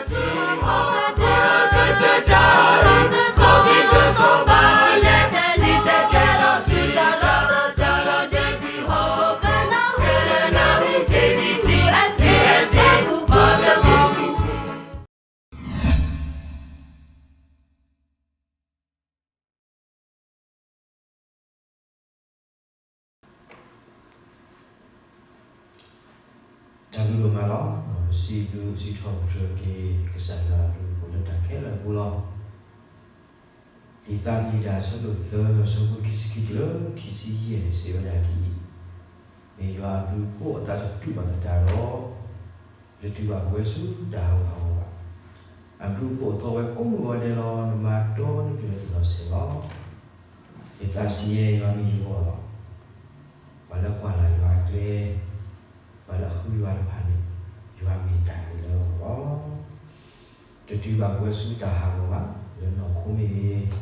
တၢ်ဘျုးဒိၣ်မးလီၤ. ပစံးဘျုးစံးထီၣ်ပတြၢၤက့ၤကစၢ်ယွၤအဘျုးအဖှိၣ်လၢတၢ်ခဲလၢာ်အပူၤလီၤ. လံာ်သးသယုၢ်တၢ်အဆၢဒိၣ်သၢ အဆၢဖိခံဆံခံတုၤလၢခံဆံယဲၢ်န့ၣ် စံးဝဲဒၣ်ဒ်အံၤ, မ့ၢ်ယွၤအဘျုးအဖှိၣ်အသးတတူာ်ဘၣ်သတးဒီး တတုၤဘၣ်ပဝဲဆူတၢ်ဟးဂူာ်ဟးဂီၤဘၣ်. အဘျုးအဖှိၣ်အသီဝဲကိးမုၢ်ဂီၤဒဲးလီၤ. နမၤတီနပျံၤလီၤတံၢ်လီၤဆဲးလီၤ. ယသးစံးယဲ ယွၤမ့ၢ်ယဂီၢ်လီၤ. ပှၤလၢကွၢ်လၢ်ယွၤအကျဲ, ပှၤလၢအဃုယွၤတဖၣ်န့ၣ်, ယွၤမ့ၢ်တၢ်ဂ့ၤလၢအဂီၢ်လီၤ. တတုၤဘၣ်ပဝဲဆူတၢ်ဟးဂီၤဘၣ်, လၢနီၢ်ခိမ့ၢ်ဂ့ၤ,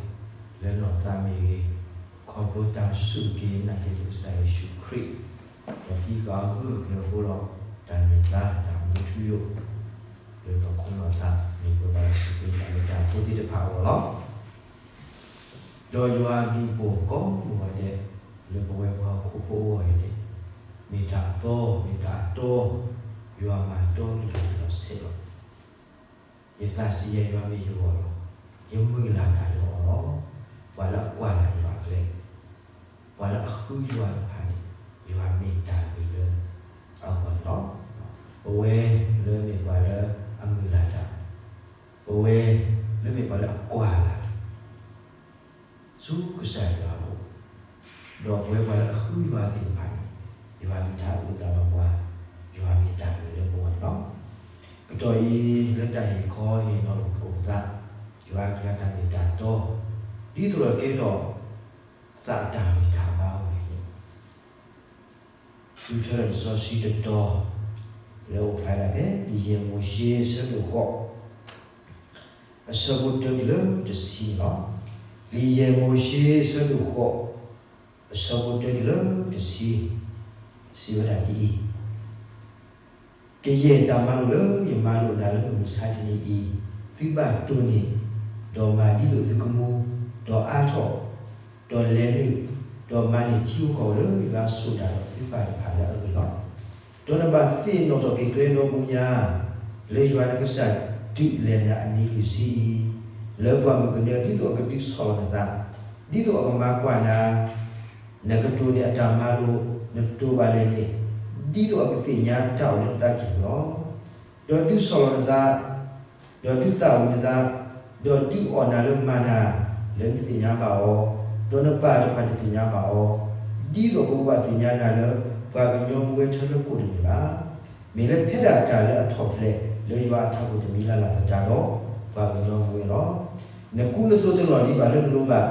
လၢနီၢ်သးမ့ၢ်ဂ့ၤ, ခီဖျိတၢ်ဆိၣ်ဂ့ၤနာ်က့ၤကစၢ်ယ့ၣ်ၡူးခရံာ်, ဒီးဟံးဃာ်အဂၢၢ်အကျၢၤအဃိဒီး, တၢ်န့ၢ်သါတၢ်မူထူယိာ်, လၢနီၢ်ခိနီၢ်သးမ့ၢ်ပှၤဘၣ်ဆိၣ်ဂ့ၤနာ်က့ၤတၢ်ဖိသ့ၣ်တဖၣ်အဂီၢ်လီၤ. ဒီးယွၤအဘျုးအဖှိၣ်ကိးမုၢ်ဂီၤဒဲး, လၢပဝဲပှၤဟီၣ်ခိၣ်ဖိအဂီၢ်အံၤန့ၣ်, မ့ၢ်တၢ်အသီ မ့ၢ်တၢ်အတီ, ယွၤမၤတီတလီၤတံၢ်လီၤဆဲးလီၤ. ယသးစံးယဲ ယွၤမ့ၢ်ယဂီၢ်လီၤ. ယမုၢ်လၢ်တၢ်လၢအီၤလီၤ. ပှၤလၢအကွၢ်လၢ်ယွၤအကျဲ, ပှၤလၢအဃုယွၤတဖၣ်န့ၣ်, ယွၤမ့ၢ်တၢ်ဂ့ၤလၢအဂီၢ်န့ၣ်လီၤ. ပဝဲလၢမ့ၢ်ပှၤလၢအမုၢ်လၢ်တၢ်, ပဝဲလၢမ့ၢ်ပှၤလၢအကွၢ်လၢ် ဆူကစၢ်ယွၤအအိၣ်, ဒီးပဝဲပှၤလၢအဃုယွၤသ့ၣ်တဖၣ်န့ၣ်, ယွၤမ့ၢ်တၢ်အုၣ်သးလီၤပှၤ, ယွၤမ့ၢ်တၢ်ဂ့ၤလၢပဂီၢ်န့ၣ်လီၤ. ကတီၢ်အံၤ လၢတၢ်ဟ့ၣ်ခီဟ့ၣ်နီၤလိာ်သကိးပသး, ယွၤအကလုၢ်တၢ်မ့ၢ်တၢ်တီ, ဒ်သိးဒီးကဲထီၣ် သးအတၢ်ဂံၢ်တၢ်ဘါအဂီၢ်န့ၣ် သုထၢထီၣ်လံာ်စီဆှံတတီၤ လၢအိၣ်ဖျါဒၣ်ဖဲ လံာ်ယဲၢ်မိၤၡ့ အဆၢဒိၣ်ဃိး အဆၢဖိတၢတုၤလၢတဆံန့ၣ်လီၤ. လံာ်ယဲၢ်မိၤၡ့ အဆၢဒိၣ်ဃိး အဆၢဖိတၢတုၤလၢတဆံ, စံးဝဲဒၣ်ဒ်အံၤ, ကယဲၢ်တၢ်မၤလိာ်လၢယမၤလိာ်နၤလၢမုၢ်မဆါတနံၤအံၤ, သုဘၣ်တိၢ်န့ၢ်, ဒီးမၤဒ်သိးသုကမူ, ဒီးအါထီၣ်, ဒီးလဲၤနုာ်, ဒီးမၤန့ၢ်ထံဂုၤကီၢ်ဂၤလၢယွၤဆိၣ်တၢ်ဒီးသုပၢ်တဖၣ်လၢအဂ့ၢ်လီၤ. ဒီးနဘၣ်သ့ၣ်နီၣ်ထီၣ်က့ၤကျဲဒီဘိညါ, လၢယွၤနကစၢ်ဒုးလဲၤနၤအနံၤလွံၢ်ဆံအံၤ, လၢပှၢ်မုၢ်ကနၢ ဒ်သိးအကဒုးဆီၣ်လီၤနသး, ဒ်သိးအကမၤကွၢ်နၤ, နကတိၤန့ၢ်အတၢ်မၤလိာ်, နတတိၤဘၣ်လဲၣ်န့ၣ်, ဒ်သိးအကသ့ၣ်ညါတၢ်အိၣ်လၢနသးကံၢ်ပူၤလီၤ. ဒီးဒုးဆီၣ်လီၤနသး, ဒီးဒုးသးဝံၣ်နသး, ဒီးဒုးအီၣ်နၤလၢမၤနၤ, လၢနတသ့ၣ်ညါဘၣ်အီၤ, ဒီးနပၢ်တဖၣ်တသ့ၣ်ညါဘၣ်အီၤ, ဒ်သိးကဘၣ်သ့ၣ်ညါနၤလၢ ပှၤကညီမူဝဲထၢလၢကိၣ်တမ့ၢ်ဘၣ်. မ့ၢ်လၢဖဲဒၣ်တၢ်လၢအထီၣ်ဖျဲးလၢယွၤအထးခိၣ်တမံၤလၢ်လၢ်သတးဒီး ပှၤကညီမူဝဲလီၤ. နကူနသိးတလီၢ်လံၤဘၣ်လၢနလိၤဘၣ်,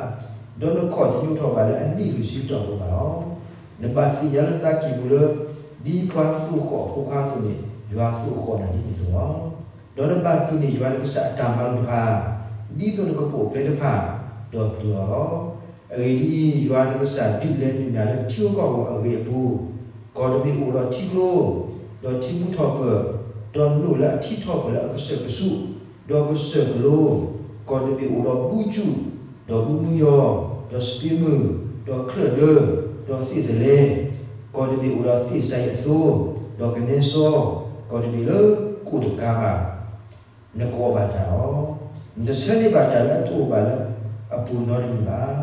ဒီးနခီၣ်တညိးထီၣ်ဘၣ်လၢအနံၣ်လွံၢ်ဆံတီၢ်ပူၤဘၣ်လီၤ. နဘၣ်သ့ၣ်ညါလၢနသးကံၢ်ပူၤလၢ ဒ်ပှၤသိၣ်ဃီၣ်အဖိခွါအသိးန့ၣ် ယွၤသိၣ်ဃီၣ်နၤဒ်န့ၣ်အသိးလီၤ. ဒီးနဘၣ်တူၢ်န့ၢ်ယွၤနကစၢ်အတၢ်မၤလိာ်တဖၣ်, ဒ်သိးနကပိာ်အကျဲတဖၣ်, ဒီးပျံၤအီၤလီၤ. အဂ့ၢ်ဒ်အံၤ, ယွၤနကစၢ်ဒုးလဲၤနုာ်နၤလၢထံဂုၤကီၢ်ဂၤအဂ့ၢ်အပူၤ, ကီၢ်တဘ့ၣ်အိၣ်ဒီးထံကျိ, ဒီးထံမူထီၣ်ပၢၢ်, ဒီးနိၣ်လၢအထံထီၣ်ပၢၢ်လၢအကစၢၢ်ကဆူး, ဒီးကစၢၢ်ကလိ, ကီၢ်တဘ့ၣ်အိၣ်ဒီးဘူၣ်စူၣ်, ဒီးဘူၣ်မူယီၢ်, ဒီးစပ့းမုၢ်, ဒီးချၢၣ်ဒၢ, ဒီးသ့ၣ်သလဲ, ကီၢ်တဘ့ၣ်အိၣ်ဒီးသ့ၣ်စၤယံးအသိ, ဒီးကနဲစီ, ကီၢ်တဘ့ၣ်လၢကိၣ်တကးဘၣ် နကအီၣ်ဘၣ်တၢ်လီၤ. နတဆၢန့ၢ်ဘၣ်တၢ်လၢအတအိၣ်ဘၣ်လၢအပူၤနီတမံၤ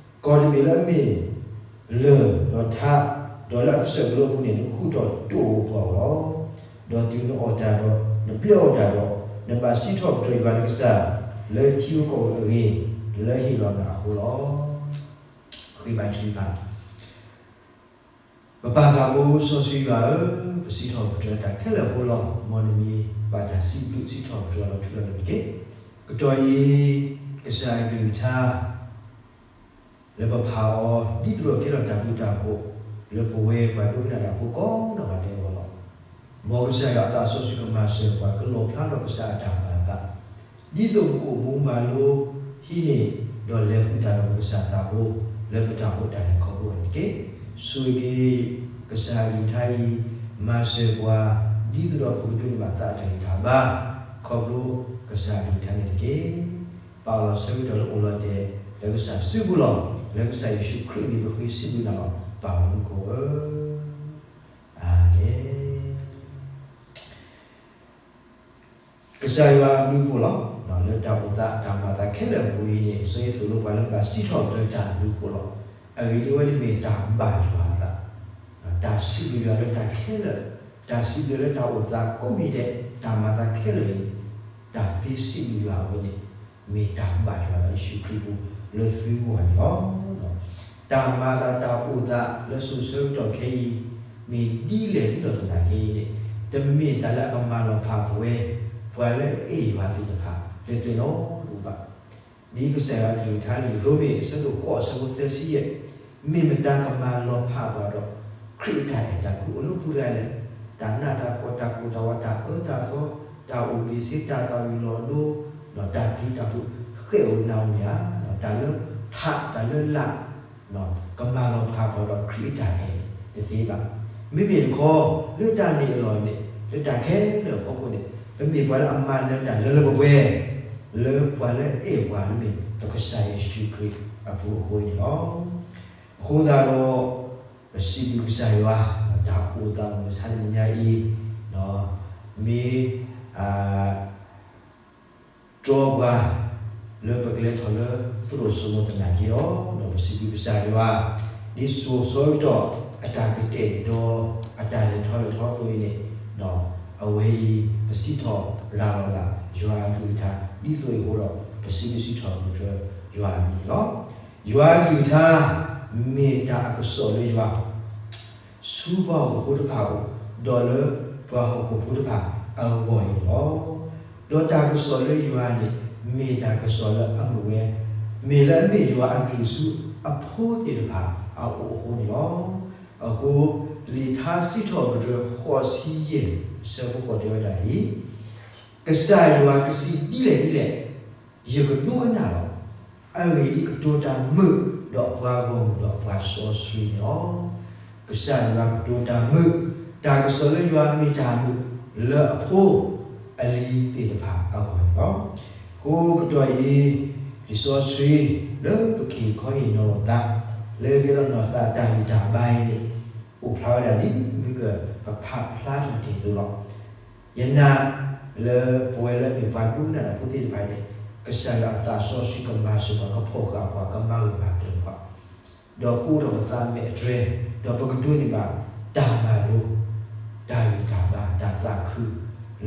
ဘၣ်. ကီၢ်တဘ့ၣ်လၢအမ့ၢ်လၢၢ်ဒီးထး, ဒီးလၢအကစၢၢ်ကလိအပူၤန့ၣ် နကဃုထီၣ်တအိၣ်ပှၤအိၣ်လီၤ. ဒီးတုၤနအီၣ်တၢ်ဒီးနဘျဲးအီၣ်တၢ်ဒီး, နဘၣ်စံးထီၣ်ပတြၢၤယွၤနကစၢ် လၢထံဂုၤကီၢ်ဂၤအဂ့ၢ် လၢဟ့ၣ်လီၤနၤအဃိလီၤ. ဃ့ဘါထုကဖၣ် ပပၢ်သးဘိစီဆှံယွၤဧၢ, ပစံးထီၣ်ပတြၢၤတၢ်ခဲလၢာ်အဃိလီၤ. မ်နမံၤဘၣ်တၢ်စံးဘျုး စံးထီၣ်ပတြၢၤလီၤထူလီၤယိာ်တက့ၢ်. ကတီၢ်အံၤ ကစၢ်အကလုၢ်ကထါ လၢပဖးအီၤ ဒ်သိးဒီးကဲထီၣ်တၢ်ဘျုးတၢ်ဖှိၣ် လၢပဝဲပှၤဒိကနၣ်တၢ်ဖိကိးနီၢ်ဂၤဒဲးအဂီၢ်လီၤ. မ်ကစၢ်ယွၤအသးစီဆှံကမၤစၢၤပှၤ ကလီၣ်ဖျါထီၣ်ကစၢ်အတၢ်မၤအသး ဒ်သိးပကအိၣ်မူမၤလိဟံးန့ၢ် ဒီးလဲၤဃုာ်တၢ်ဒီးပကစၢ်သးဘိ လၢပတၢ်အိၣ်ဖှိၣ်တၢ်လဲၤခီဖျိအဂီၢ်န့ၣ်တက့ၢ်. ဆိၣ်ဂ့ၤက့ၤ ကစၢ်အကလုၢ်ကထါအံၤ မၤစၢၤပှၤ ဒ်သိးဒီးပကဒိးန့ၢ်ဘၣ်သးအတၢ်ဂံၢ်တၢ်ဘါ ခီဖျိကစၢ်အကလုၢ်ကထါန့ၣ်တက့ၢ်. ပာ်လီၤဆၢကတီၢ်လၢအိၣ်လီၤတဲာ်လၢကစၢ်စုပူၤလီၤ. လၢကစၢ်ယ့ၣ်ၡူးခရံာ်အမံၤပဃ့စံးဘျုးနၤလီၤ. ပၢ်မူခိၣ်ဧၢ, အၤမ့ၣ်. ကစၢ်ယွၤအဘျုးအဖှိၣ်လီၤ. လၢတၢ်အိၣ်သးတၢ်မၤသးခဲလၢာ်အပူၤအံၤန့ၣ် ကစၢ်ယ့ၣ်ၡူးသိၣ်လိပှၤလၢဘၣ်စံးထီၣ်ပတြၢၤတၢ်အဘျုးအဖှိၣ်လီၤ. အဂ့ၢ်ဒ်အံၤ, အဝဲန့ၣ်မ့ၢ်တၢ်ဘၣ်ယွၤအသး, တၢ်စံးဘျုးယွၤလၢတၢ်ခဲလၢာ်, တၢ်စံးဘျုးလၢတၢ်အိၣ်သးကိးမံၤဒဲး, တၢ်မၤသးခဲလၢာ်အံၤ, တၢ်သ့စံးဘျုးယွၤအဝဲန့ၣ် မ့ၢ်တၢ်ဘၣ်ယွၤလၢယ့ၣ်ၡူးခရံာ်အပူၤလၢသုဂီၢ်န့ၣ်လီၤ. တၢ်မၤသးတၢ်အိၣ်သးလၢစိၤဆၢကတီၢ်ခဲအံၤ မ့ၢ်ဒ်လဲၣ်ဒ်လဲၣ်သနာ်က့န့ၣ်, တမ့ၢ်တၢ်လၢအကမၤလီၤဖးပဝဲ ပှၤလၢအအဲၣ်ယွၤသ့ၣ်တဖၣ်လၢကျဲနီတဒူၣ်ဘၣ်. ဒ်ကစၢ်ယွၤအကလုၢ်ကထါလံာ်ရိမ့ၤအဆၢဒိၣ်ဃိးအဆၢဖိသၢဆံယဲၢ်, မ့ၢ်မတၤကမၤလီၤဖးပှၤဒီး ခရံာ်အတၢ်အဲၣ်တၢ်ကွံအိၣ်လၢပူၤတဂၤလဲၣ်. တၢ်နးတၢ်ဖှီၣ်တၢ်ကိၢ်တၢ်ဂီၤတၢ်အၢတၢ်သီ, တၢ်အိၣ်ဘ့ၣ်ဆ့တၢ်သၣ်ဝံၤလီၤဒိ, တၢ်ပျံၤတၢ်ဖုးဃဲၣ်ဧိၤနးဧိၤန့ၣ်ဧါ, တၢ်လၢထးတၢ်လၢလာ် ကမၤလီၤဖးပှၤဒီးခရံာ်အတၢ်အဲၣ်တသ့ဘၣ်. မ့မ့ၢ်တခီ လၢတၢ်န့ၣ်အလီၢ်န့ၣ် လၢတၢ်ခဲလၢာ်အဖီခိၣ်န့ၣ် ပမ့ၢ်ပှၤလၢအမၤနၢၤတၢ်လၢလၢပှဲၤပှဲၤ လၢပှၤလၢအအဲၣ်ပှၤလၢမ့ၢ်ပကစၢ်ယ့ၣ်ၡူးခရံာ်အပူၤအဃိန့ၣ်လီၤ. အဃိသတးဒီး ပစံးဘျုးကစၢ်ယွၤ တၢ်အိၣ်သးမုၢ်မဆါတနံၤညါအံၤ မ့ၢ် တြီပှၤ လၢပကလဲၤထီၣ်လၢသရိာ်စိမိၤသနာ်က့ဒီး ပစံးဘျုးကစၢ်ယွၤ ဒ်စိၤဆၢကတီၢ်အတၢ်ကတဲာ်ကတီၤ အတၢ်လဲၤထီၣ်လဲၤထီအသိးအံၤန့ၣ် အဝဲအံၤ ပစံးထီၣ်ရၤလီၤဘၣ်ယွၤအကလုၢ်ကထါ ဒ်သိးအံၤအဃိဒီး ပစံးဘျုးစံးထီၣ်ပတြၢၤယွၤအမံၤန့ၣ်လီၤ. ယွၤအကလုၢ်ကထါ မ့ၢ်တၢ်အကစီၣ်လၢယွၤ ဆူပှၤဟီၣ်ခိၣ်ဖိတဖၣ်အအိၣ် ဒီးလၢပှၤဟီၣ်ခိၣ်ဖိတဖၣ်အဂီၢ်အံၤန့ၣ်လီၤ. ဒီးတၢ်ကစီၣ်လၢယွၤန့ၣ် မ့ၢ်တၢ်ကစီၣ်လၢအမုာ်ဝဲ, မ့ၢ်လၢအမ့ၢ်ယွၤအကလုၢ်ဆူအဖိသ့ၣ်တဖၣ်အအိၣ်အဃိန့ၣ်လီၤ. အဃိ လံာ်ထါစံးထီၣ်ပတြၢၤဃိးဆံယဲၢ် ဆၢဖိဃိးတဲဝဲဒၣ်ဒ်အံၤ, ကစၢ်ယွၤကစံးဒ်လဲၣ်ဒ်လဲၣ် ယကဒိကနၣ်လီၤ. အဂ့ၢ်ဒ်အံၤ, ကတိၤတၢ်မုာ်ဒီးအပှၤဂီၢ်မုၢ်ဒီးအပှၤစီဆှံန့ၣ်လီၤ. ကစၢ်ယွၤကတိၤတၢ်မုာ်, တၢ်ကစီၣ်လၢယွၤမ့ၢ်တၢ်မုာ်လၢအဖိအလံၤသ့ၣ်တဖၣ်အဂီၢ်န့ၣ်လီၤ. အဃိကတီၢ်အံၤ လံာ်စီဆှံ လၢပကဟ့ၣ်ခီဟ့ၣ်နီၤလိာ်သး လၢကဲထီၣ်နီၢ်သးတၢ်ဂံၢ်တၢ်ဘါအံၤန့ၣ် အိၣ်ဖျါဝဲဒၣ်ဒ်မုၢ်ကပာ်ဖျါထီၣ်တ့ၢ်အသိးလီၤ. ယနာ်လၢပဝဲလၢအမ့ၢ်ပှၤဒိကနၣ်တၢ်ဖိသ့ၣ်တဖၣ်အံၤန့ၣ် ကစၢ်ယွၤအသးစီဆှံကမၤစၢၤပှၤ ကဖီၣ်ဃာ်ပှၤ ကမၤဂၢၢ်မၤကျၢၤပှၤ ဒီးကအိးထီၣ်ပသးမဲာ်အတြဲၤ, ဒီးပကဒိးန့ၢ်ဘၣ်တၢ်မၤလိ, တၢ်ဂံၢ်တၢ်ဘါ, တၢ်သးခု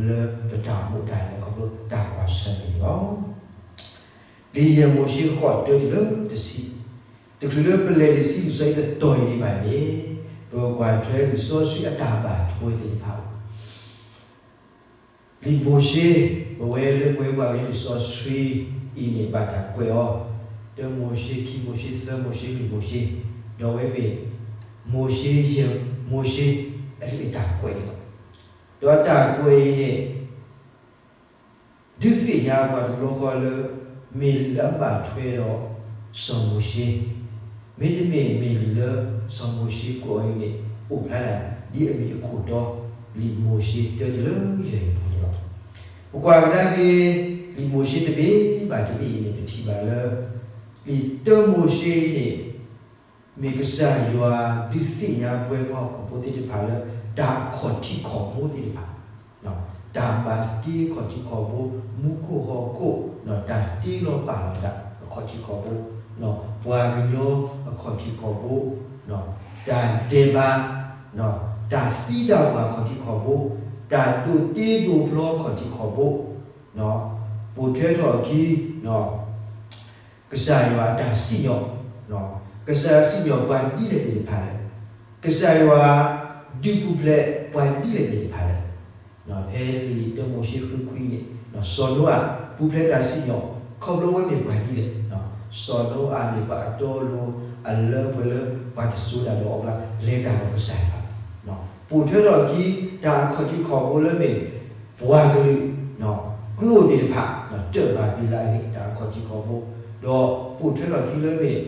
လၢပတၢ်အိၣ်မူအတၢ်လဲၤခီဖျိတၢ်ကွၢ်ဆၢၣ်မဲာ်န့ၣ်လီၤ. လံာ်ယဲၢ်မိၤၡ့ဃိး တၢတၢလၢတဆံ, တချုးလၢပလဲၤတဆံလံာ်စီဆှံတတီၤအံၤဒံးဘၣ်န့ၣ် ပကကွၢ်ထွဲလံာ်စီဆှံအတၢ်ဘၣ်ထွဲသ့ၣ်တဖၣ် လံာ်မိၤၡ့, ပဝဲလၢပှၤကွၢ်ဝဲလံာ်စီဆှံအံၤန့ၣ် ဘၣ်တၢ်ကွဲးအီၤ, တၢမိၤၡ့, ခံမိၤၡ့, သၢမိၤၡ့, လွံၢ်မိၤၡ့, ဒီးအဝဲမ့ၢ် မိၤၡ့, ယဲၢ်မိၤၡ့, အလံာ်အတၢ်ကွဲးန့ၣ်လီၤ. ဒီးတၢ်ကွဲးအံၤန့ၣ် ဒုးသ့ၣ်ညါပှၤတဘျီဃီလၢ မ့ၢ်လံာ်လၢအဘၣ်ထွဲဒီး စီၤမိၤၡ့, မ့တမ့ၢ် မ့ၢ်လံာ်လၢစီၤမိၤၡ့ကွဲးအီၤအံၤန့ၣ် အိၣ်ဖျါဒၣ်ဒ်အမ့ၢ်အခိၣ်တီ လံာ်မိၤၡ့တၢတၢလၢယဲၢ်အံၤအပူၤန့ၣ်လီၤ. ပကွၢ်ကဒါက့ၤ လံာ်မိၤၡ့တဘ့ၣ်ဘၣ်တဘ့ၣ်အံၤန့ၣ် ပထံၣ်ဘၣ်လၢ လံာ်တၢမိၤၡ့အံၤန့ၣ် မ့ၢ်ကစၢ်ယွၤဒုးသ့ၣ်ညါပဝဲပှၤဟီၣ်ခိၣ်ဖိသ့ၣ်တဖၣ်လၢ တၢ်အခီၣ်ထံးခီၣ်ဘိသ့ၣ်တဖၣ်, တၢ်ဘၣ်တ့အခီၣ်ထံးခီၣ်ဘိ, မူခိၣ်ဟီၣ်ခိၣ်, တၢ်တ့လီၤပာ်လီၤတၢ်အခီၣ်ထံးခီၣ်ဘိ, ပှၤကညီအခီၣ်ထံးခီၣ်ဘိ, တၢ်ဒဲးဘး, တၢ်သံတၢ်ပှၢ်အခီၣ်ထံးခီၣ်ဘိ, တၢ်ဒိးတ့ဒိးဖျီအခီၣ်ထံးခီၣ်ဘိ, ပိာ်ထွဲထီၣ်အခံ ကစၢ်ယွၤအတၢ်စံၣ်ညီၣ်, ကစၢ်ယွၤစံၣ်ညီၣ်ပှၤဒ်လဲၣ်သ့ၣ်တဖၣ်လဲၣ်, ကစၢ်ယွၤဒုးပူၤဖျဲးပှၤဒ်လဲၣ်သ့ၣ်တဖၣ်လဲၣ်. ဖဲလံာ်တၢမိၤၡ့ဃုခွံန့ၣ် စီၤနိအၤပူၤဖျဲးတၢ်စံၣ်ညီၣ် ခီဖျိအဝဲမ့ၢ်ပှၤဒ်လဲၣ်, စီၤနိအၤမ့ၢ်ပှၤအတီအလိၤ အလၢပှဲၤလၢပှၤတစိၤဒၣ်ဒီးအီၤဘျါ လဲၤတၢ်ဒီးကစၢ်ယွၤ ပိာ်ထွဲထီၣ်အခံ တၢ်အခီၣ်ထံးခီၣ်ဘိလၢမ့ၢ် ပှၤကလုာ် ကျိာ်သ့ၣ်တဖၣ် တၢၣ်ဘၣ်ဘံၤလးန့ၣ် တၢ်အခီၣ်ထံးခီၣ်ဘိ, ဒီးပိာ်ထွဲထီၣ်အခံလၢမ့ၢ်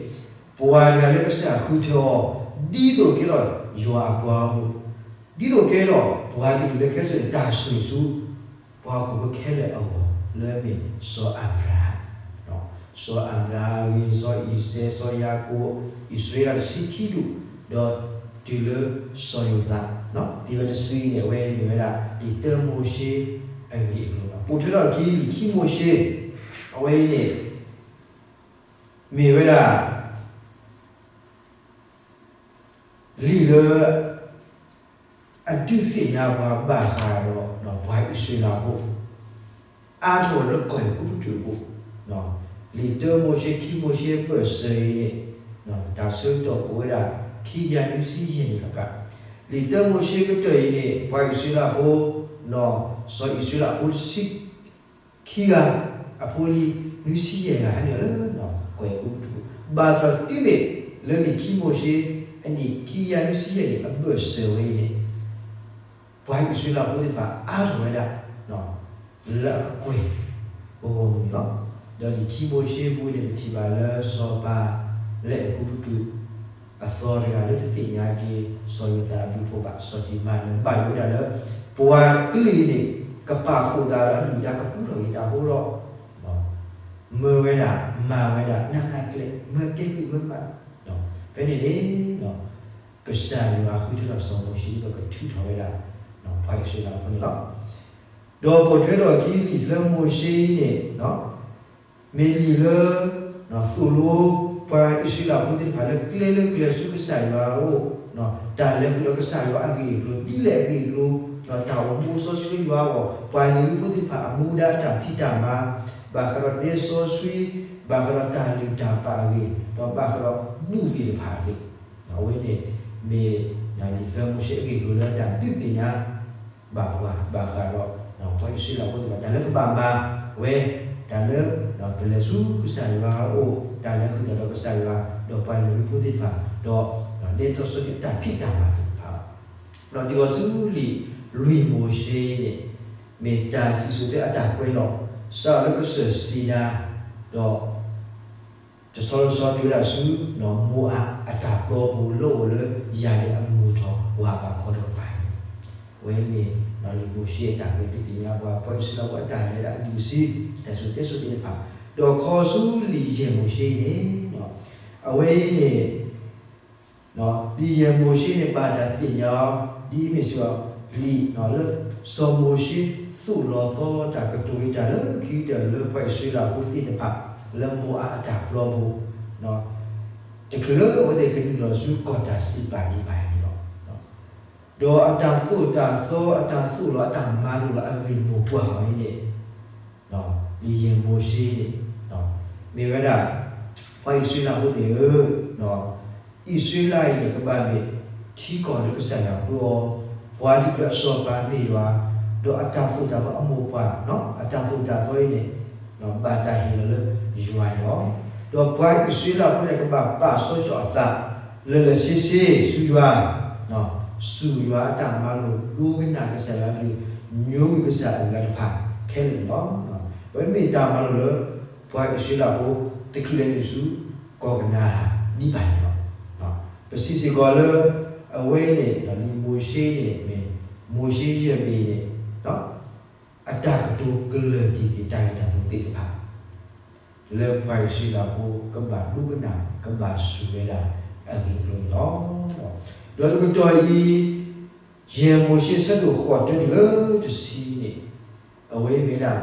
ပှၤတဂၤလၢကစၢ်ယွၤဃုထၢအီၤ ဒ်သိးကဲထီၣ်ယွၤအပှၤဂီၢ်မုၢ်, ဒ်သိးကဲထီၣ်ပှၤတကလုာ်လၢကဟဲစိာ်န့ၢ်တၢ်ဆိၣ်ဂ့ၤဆူ ပှၤဟီၣ်ခိၣ်ဖိခဲလၢာ်အဂီၢ် လၢမ့ၢ်စီၤအၤဘြၤဟၣ်, စီၤအၤဘြၤဟၣ်အဂ့ၢ်, စီၤအံၤစဲး, စီၤယၤကိာ်, အံၣ်စရ့လးတဆံခံဒူၣ်, ဒီးတုၤလၢစီၤယိၤသး, ဒ်ဝဲတစုအံၤန့ၣ် အဝဲမ့ၢ်ဝဲဒၣ် လံာ်တၢမိၤၡ့အဂ့ၢ်အကျိၤလီၤ. ပိာ်ထွဲထီၣ်အခံ လံာ်ခံမိၤၡ့, အဝဲအံၤန့ၣ် မ့ၢ်ဝဲဒၣ် လံာ်လၢ အဒုးသ့ၣ်ညါပှၤဘၣ်ဃးဒီး ပှၤအံၣ်စရ့လးဖိ အါထီၣ်လၢကီၢ်အဲၤကူပတူးအပူၤ, လံာ်တၢမိၤၡ့ ခံမိၤၡ့အဘၢၣ်စၢၤအံၤန့ၣ် တၢ်ဆၢကတီၢ်ကိးဝဲဒၣ် ခံကယၤနွံဆံယဲၢ်န့ၣ်လီၤ. လံာ်တၢမိၤၡ့ကတၢၢ်အံၤန့ၣ် ပှၤအံၣ်စရ့လးဖိ စီၤအံၣ်စရ့လးဖိတဆံ ခံဂၤ အဖိလံၤ နွံဆံယဲၢ်ဂၤဟဲနုာ်လၢ ကီၢ်အဲၤကူပတူး, ဘၣ်ဆၣ်တုၤမ့ၢ်လၢလံာ်ခံမိၤၡ့ အနံၣ်ခံကယၤနွံဆံယဲၢ်န့ၣ် အဘၢၣ်စၢၤဝဲအံၤန့ၣ် ပှၤအံၣ်စရ့လးဖိသ့ၣ်တဖၣ်အါထီၣ်ဝဲဒၣ် လၢအကကွဲၢ်ပဂီၢ်မုၢ်န့ၣ်လီၤ. ဒီးလံာ်ခံမိၤၡ့အပူၤန့ၣ် ပထံၣ်ဘၣ်လၢစီၤပၤလၢအဲၤကူပတူး အသီတဂၤလၢတသ့ၣ်ညါက့ၤ စီၤယိၤသးအဘျုးအဖှိၣ်ဘၣ် စီၤတံၤမၤနၢၤဘၣ်ယိၣ်ဝဲဒၣ်လၢ ပှၤကလုာ်အံၤန့ၣ် ကပာ်ဖှိၣ်သးဒီးအဒုၣ်အဒါကပူထီၣ်က့ၤတၢ်ဖိဒီး မၢဝဲဒၣ် မၤဝဲဒၣ် နးနးကျဲ မၢကဲကုၢ်မၢမး, ဖဲန့ၣ်န့ၣ် ကစၢ်ယွၤဃုထၢထီၣ်စီၤမိၤၡ့ ဒီးကထုးထီၣ်ဝဲဒၣ် ပှၤအံၣ်စရ့လးဖိန့ၣ်လီၤ. ဒီးပိာ်ထွဲထီၣ်အခံ လံာ်သၢမိၤၡ့အံၤန့ၣ် မ့ၢ်လံာ်လၢ သိၣ်လိပှၤအံၣ်စရ့လးဖိသ့ၣ်တဖၣ်လၢကျဲလၢကျဲဆူကစၢ်ယွၤအအိၣ်, တၢ်လဲၤဃုာ်ဒီးကစၢ်ယွၤအဂ့ၢ်အကျိၤ ဒ်လဲၣ်အဂ့ၢ်အကျိၤ, တၢ်အိၣ်မူစီဆှံလၢယွၤအဂီၢ်, ပှၤလ့ၤဝံဖိသ့ၣ်တဖၣ်အမူဒါအတၢ်ဖံးတၢ်မၤ, ဘၣ်ဃးဒီးဒဲစီဆှံ, ဘၣ်ဃးဒီးတၢ်လုၢ်တၢ်ပာ်အဂ့ၢ်, ဒီးဘၣ်ဃးဒီးဘူၣ်သ့ၣ်တဖၣ်အဂ့ၢ်, အဝဲန့ၣ်မ့ၢ် လံာ်သၢမိၤၡ့အဂ့ၢ်အကျိၤလၢတၢ်ဒုးသ့ၣ်ညါ ဘၣ်ပှၤ ဘၣ်ဃးဒီး ပှၤအံၣ်စရ့လးဖိသ့ၣ်တဖၣ် တၢ်လၢကဘၣ်မၤဝဲ, တၢ်လၢ ပလဲၤဆူကစၢ်ယွၤအအိၣ်, တၢ်လဲၤဃုာ်တၢ်ဒီးကစၢ်ယွၤ, ဒီးပှၤလ့ၤဝံဖိသ့ၣ်တဖၣ်, ဒီး ဒဲစီဆှံအတၢ်ဖံးတၢ်မၤသ့ၣ်တဖၣ်, ဒီးတုၤဃီၤဆူလံာ်လွံၢ်မိၤၡ့န့ၣ် မ့ၢ်တၢ်စံၣ်စိၤတဲအတၢ်ကွဲးလီၤ, စးထီၣ်လၢကစၢၢ်စံၤနါ, ဒီး တဆီတဆီတုၤဝဲဒၣ်ဆူ မိၤအၤအတၢ်ပျီပူၤလၢအိၣ်လၢယၤလ့းအမုၢ်ထီၣ် ပှၤဘၣ်ခီတကပၤန့ၣ်, အဝဲမ့ၢ်လံာ်မိၤၡ့အတၢ်ကွဲးဒုးသ့ၣ်ညါပှၤ ပှၤအံၣ်စရ့လးဖိအတၢ်လဲၤဒၣ်အဒုးစံ တၢ်စံၣ်စိၤတဲစိၤသ့ၣ်တဖၣ်, ဒီးခီဆူလံာ်ယဲၢ်မိၤၡ့န့ၣ်, အဝဲအံၤန့ၣ် လံာ်ယဲၢ်မိၤၡ့န့ၣ် ဘၣ်တၢ်သ့ၣ်ညါအီၤ ဒ်အမ့ၢ်စ့ၢ်ကီး လံာ်လၢ စီၤမိၤၡ့သိၣ်လီၤသီလီၤတၢ်ကတိၤက့ၤတၢ်လၢခံကတၢၢ်လၢပှၤအံၣ်စရ့လးဖိသ့ၣ်တဖၣ် လၢမိၤအၤအတၢ်ပျီပူၤ, တချုးလၢအဝဲသ့ၣ်ကနုာ်လီၤဆူကီၢ်တၢ်စံးပာ်ဒံးဘၣ်န့ၣ်လီၤ. ဒီးအတၢ်သိၣ်တၢ်သီ အတၢ်သိၣ်လီၤအတၢ်မၤလိာ်လၢအဂ့ၢ်မိၢ်ပှၢ်အီၤအံၤန့ၣ် လံာ်ယဲၢ်မိၤၡ့န့ၣ် မ့ၢ်ဝဲဒၣ် ပှၤအံၣ်စရ့လးဖိသ့ၣ်ဧၢ, အံၣ်စရ့လးအံၤန့ၣ် ကဘၣ်မ့ၢ်ထံကီၢ်လၢကစၢ်ယွၤပျီအီၤ, ပှၤတကလုာ်အစီၤပၤမ့ၢ်ယွၤ, ဒီးအတၢ်သိၣ်တၢ်သီအမိၢ်ပှၢ်, အတၢ်သိၣ်တၢ်သီအံၤန့ၣ် ဘၣ်တၢ်ဟ့ၣ်လီၤလၢယွၤန့ၣ်လီၤ. ဒီးပှၤအံၣ်စရ့လးဖိန့ၣ် ကဘၣ်ပာ်စီဆှံအသး လၢာ်လၢာ်ဆ့ဆ့ဆူယွၤ, စူၢ်ယွၤအတၢ်မၤလိာ် ဒိကနၣ်ကစၢ်ယွၤအကလုၢ်, ညိကွံာ်ကစၢ်အဂၤတဖၣ်ခဲလၢာ်န့ၣ်လီၤ. အဝဲမ့ၢ်တၢ်မၤလိာ်လၢ ပှၤအံၣ်စရ့လးဖိ တချုးလဲၤနုာ်ဆူ ကီၢ်ကနၤအၣ်ဒံးဘၣ်န့ၣ်လီၤ. ပစံးစ့ၢ်ကီးလၢ အဝဲန့ၣ် လံာ်မိၤၡ့န့ၣ်မ့ၢ် မိၤၡ့ယဲၢ်ဘ့ၣ်န့ၣ် အတၢ်ကတိၤကျၢၢ်တံၢ်က့ၤတၢ်ဂ့ၢ်တၢ်ကျိၤသ့ၣ်တဖၣ် လၢပှၤအံၣ်စရ့လးဖိကဘၣ်ဒိကနၣ် ကဘၣ်စူၢ်ဝဲဒၣ်အဂ့ၢ်အကျိၤန့ၣ်လီၤ. ဒီးတကတီၢ်အံၤ ယဲၢ်မိၤၡ့ဆၢဒိၣ်ဃိးတၢတုၤလၢတဆံန့ၣ် အဝဲမ့ၢ်ဒၣ်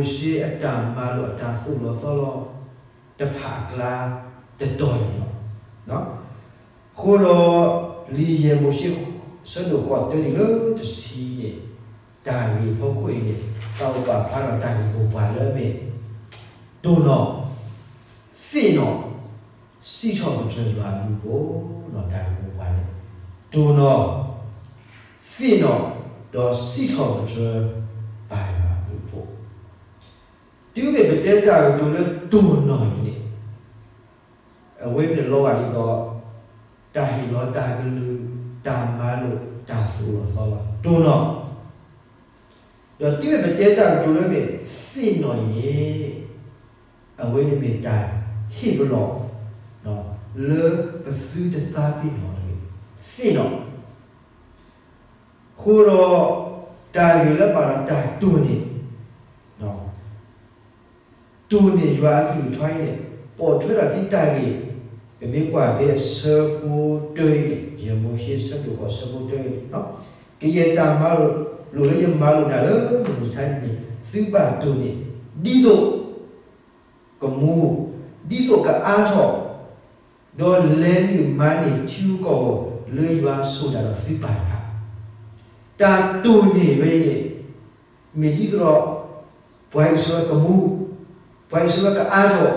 စီၤမိၤၡ့အတၢ်မၤလိာ်အတၢ်သိၣ်လီၤသီလီၤ တဖၣ်အကျါတတီၤန့ၣ်လီၤ. အဃိဒီး လံာ်ယဲၢ်မိၤၡ့ ဆၢဒိၣ်ဃိးတၢတုၤလၢတဆံန့ၣ် တၢ်ဂ့ၢ်ဖီခိၣ်အံၤန့ၣ် တၢ်အိၣ်ပာ်ဖျါဒီးတၢ်ဂ့ၢ်မိၢ်ပှၢ်လၢအမ့ၢ် တိၢ်နီၣ်, သ့ၣ်နီၣ်, စံးထီၣ်ပတြၢၤယွၤအဘျုးအဖှိၣ်, တၢ်ဂ့ၢ်မိၢ်ပှၢ်န့ၣ် တိၢ်နီၣ်, သ့ၣ်နီၣ်, ဒီးစံးထီၣ်ပတြၢၤ ပၢ်ယွၤအဘျုးအဖှိၣ်. တုၤမ့ၢ်ပတဲတၢ်ကတိၤလၢတိၢ်နီၣ်အံၤန့ၣ် အဝဲန့ၣ်လီၤဂာ်ဒ်သိး တၢ်ဟ့ၣ်လီၤတၢ်ကလုၢ် တၢ်မၤလိာ် တၢ်သိၣ်လီၤသီလီၤ တိၢ်နီၣ်, ဒီးတုၤမ့ၢ်ပတဲတၢ်ကတိၤလၢမ့ၢ်သ့ၣ်နီၣ်အံၤန့ၣ် အဝဲန့ၣ်မ့ၢ်တၢ်ဟ့ၣ်ပလီၢ် လၢပသုတသးပ့ၤနီၣ်တဂ့ၤ, သ့ၣ်နီၣ် အဃိဒီး တၢ်ဂ့ၢ်လၢပာ်ဒီးတၢ်တိၢ်န့ၢ်, တိၢ်န့ၢ်ယွၤအကလုၢ်ကထါအံၤန့ၣ်, ပိာ်ထွဲထီၣ်ခံတၢ်ဂ့ၢ်, ပမ့ၢ်ကွၢ်ဖဲအဆၢဖိတၢအံၤန့ၣ်, ယဲၢ်မိၤၡ့ဆၢဒိၣ်ဃိးဆၢဖိတၢအံၤန့ၣ်, ကယဲၢ်တၢ်မၤလိာ်လၢယမၤလိာ်နၤလၢမုၢ်မဆါတနံၤန့ၣ် သုဘၣ်တိၢ်န့ၢ်, ဒ်သိး ကမူ, ဒ်သိးကအါထီၣ်, ဒီးလဲၤနုာ်မၤန့ၢ်ထံဂုၤကီၢ်ဂီၤလၢယွၤဆိၣ်တၢ်ဒီးသုပၢ်တဖၣ်, တၢ်တိၢ်န့ၢ်ဝဲအံၤန့ၣ်, မ့ၢ်ဒ်သိးဒီး ပှၤအံၣ်စရ့လးကမူ, ပှၤအံၣ်စရ့လးကအါထီၣ်,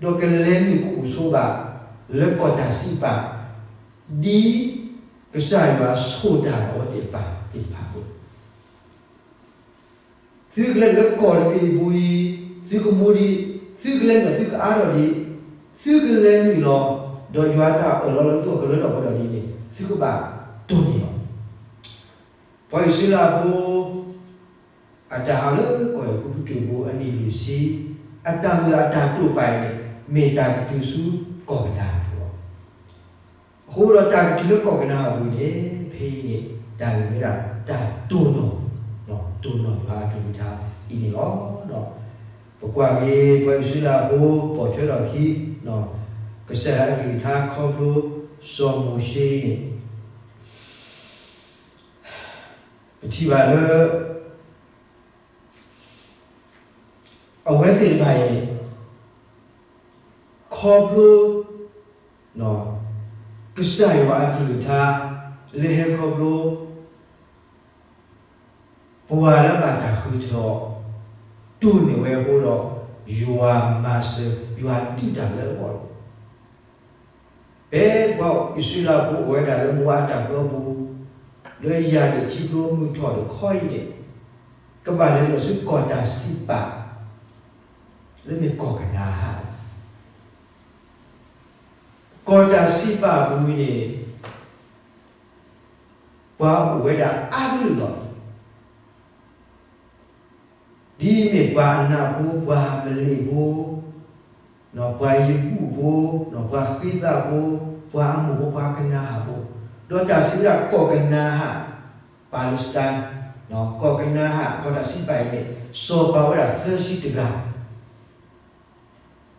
ဒီးကလဲၤနုာ်ကအိၣ်ဆိးဘၣ် လၢကီၢ်တၢ်စံးပာ်, ဒ်ကစၢ်ယွၤဆိၣ်တၢ်ဒီးအဝဲသ့ၣ်အပၢ်သ့ၣ်တဖၣ်အသိး သုကလဲၤနုာ်လၢကီၢ်တဘ့ၣ်အပူၤအံၤ, သုကမူဒံး, သုကလဲၤနုာ်သုကအါထီၣ်ဒံး, သုကလဲၤနုာ်လီၤ, ဒီးယွၤတၢ်အၢၣ်လီၤလၢသုအကလၢထီၣ်ပှဲၤထီၣ်ဒ်န့ၣ် သုကဘၣ်တိၢ်န့ၢ်လီၤ. ပှၤအံၣ်စရ့လးဖိ အတၢ်ဟးလၢကီၢ်အဲၤကူပတူးပူၤအနံၣ်လွံၢ်ဆံ, အတၢ်မုၢ်လၢ်အတၢ်တိာ်ပာ်အံၤန့ၣ် မ့ၢ်တၢ်ကတုၤဆူကီၢ်ကနၤအံၤလီၤ. အဃိဒီးတၢ်ကတုၤလၢကီၢ်ကနၤအံၤအပူၤန့ၣ် ဖဲအံၤန့ၣ် တၢ်ဂ့ၢ်ဝဲဒၣ်တၢ်တိၢ်နီၣ်, တိၢ်နီၣ်ယွၤအကလုၢ်ကထါအံၤန့ၣ်လီၤ. ပကွၢ်က့ၤ ပှၤအံၣ်စရ့လးဖိပိာ်ထွဲထီၣ်ခံ ကစၢ်ယွၤအကလုၢ်ကထါခီဖျိစီၤမိၤၡ့န့ၣ် ပထံၣ်ဘၣ်လၢ အဝဲသ့ၣ်တဖၣ်အံၤန့ၣ် ခီဖျိ ကစၢ်ယွၤအကလုၢ်ကထါ လၢဟဲခီဖျိ ပှၤလၢအဘၣ်တၢ်ဃုထၢအီၤ တိၢ်န့ၢ်ဝဲအဃိဒီး ယွၤမၤစၢၤ ယွၤဒုးတၢ်လၢအဂီၢ်လီၤ. ဖဲပှၤအံၣ်စရ့လးဖိအိၣ်ဝဲဒၣ်လၢမူဝါအတၢ်ပျီပူၤ လၢယၤဒၣ်ထံကျိမုၢ်ထီၣ်တခီအံၤန့ၣ် ကဘၣ်လဲၤနုာ်ဆူကီၢ်တၢ်စံးပာ် လၢမ့ၢ်ကီၢ်ကနၤအၣ် ကီၢ်တၢ်စံးပာ်အပူၤအံၤန့ၣ် ပှၤအိၣ်ဝဲဒၣ်အါကလုာ်လီၤ. ဒ်အမ့ၢ်ပှၤအနးဖိ, ပှၤအမလ့းဖိ, ပှၤယဘူၣ်ဖိ, ပှၤဃ့သးဖိ, ပှၤအမိၢ်ဖိ, ပှၤကနၤအၣ်ဖိ, ဒီးတၢ်စံးဝဲဒၣ်ကီၢ်ကနၤအၣ်, Palestine, ကီၢ်ကနၤအၣ်, ကီၢ်တၢ်စံးပာ်အံၤန့ၣ် စီၤပၤဝဲဒၣ်သၢဆံတဂၤ ဒ်လံာ်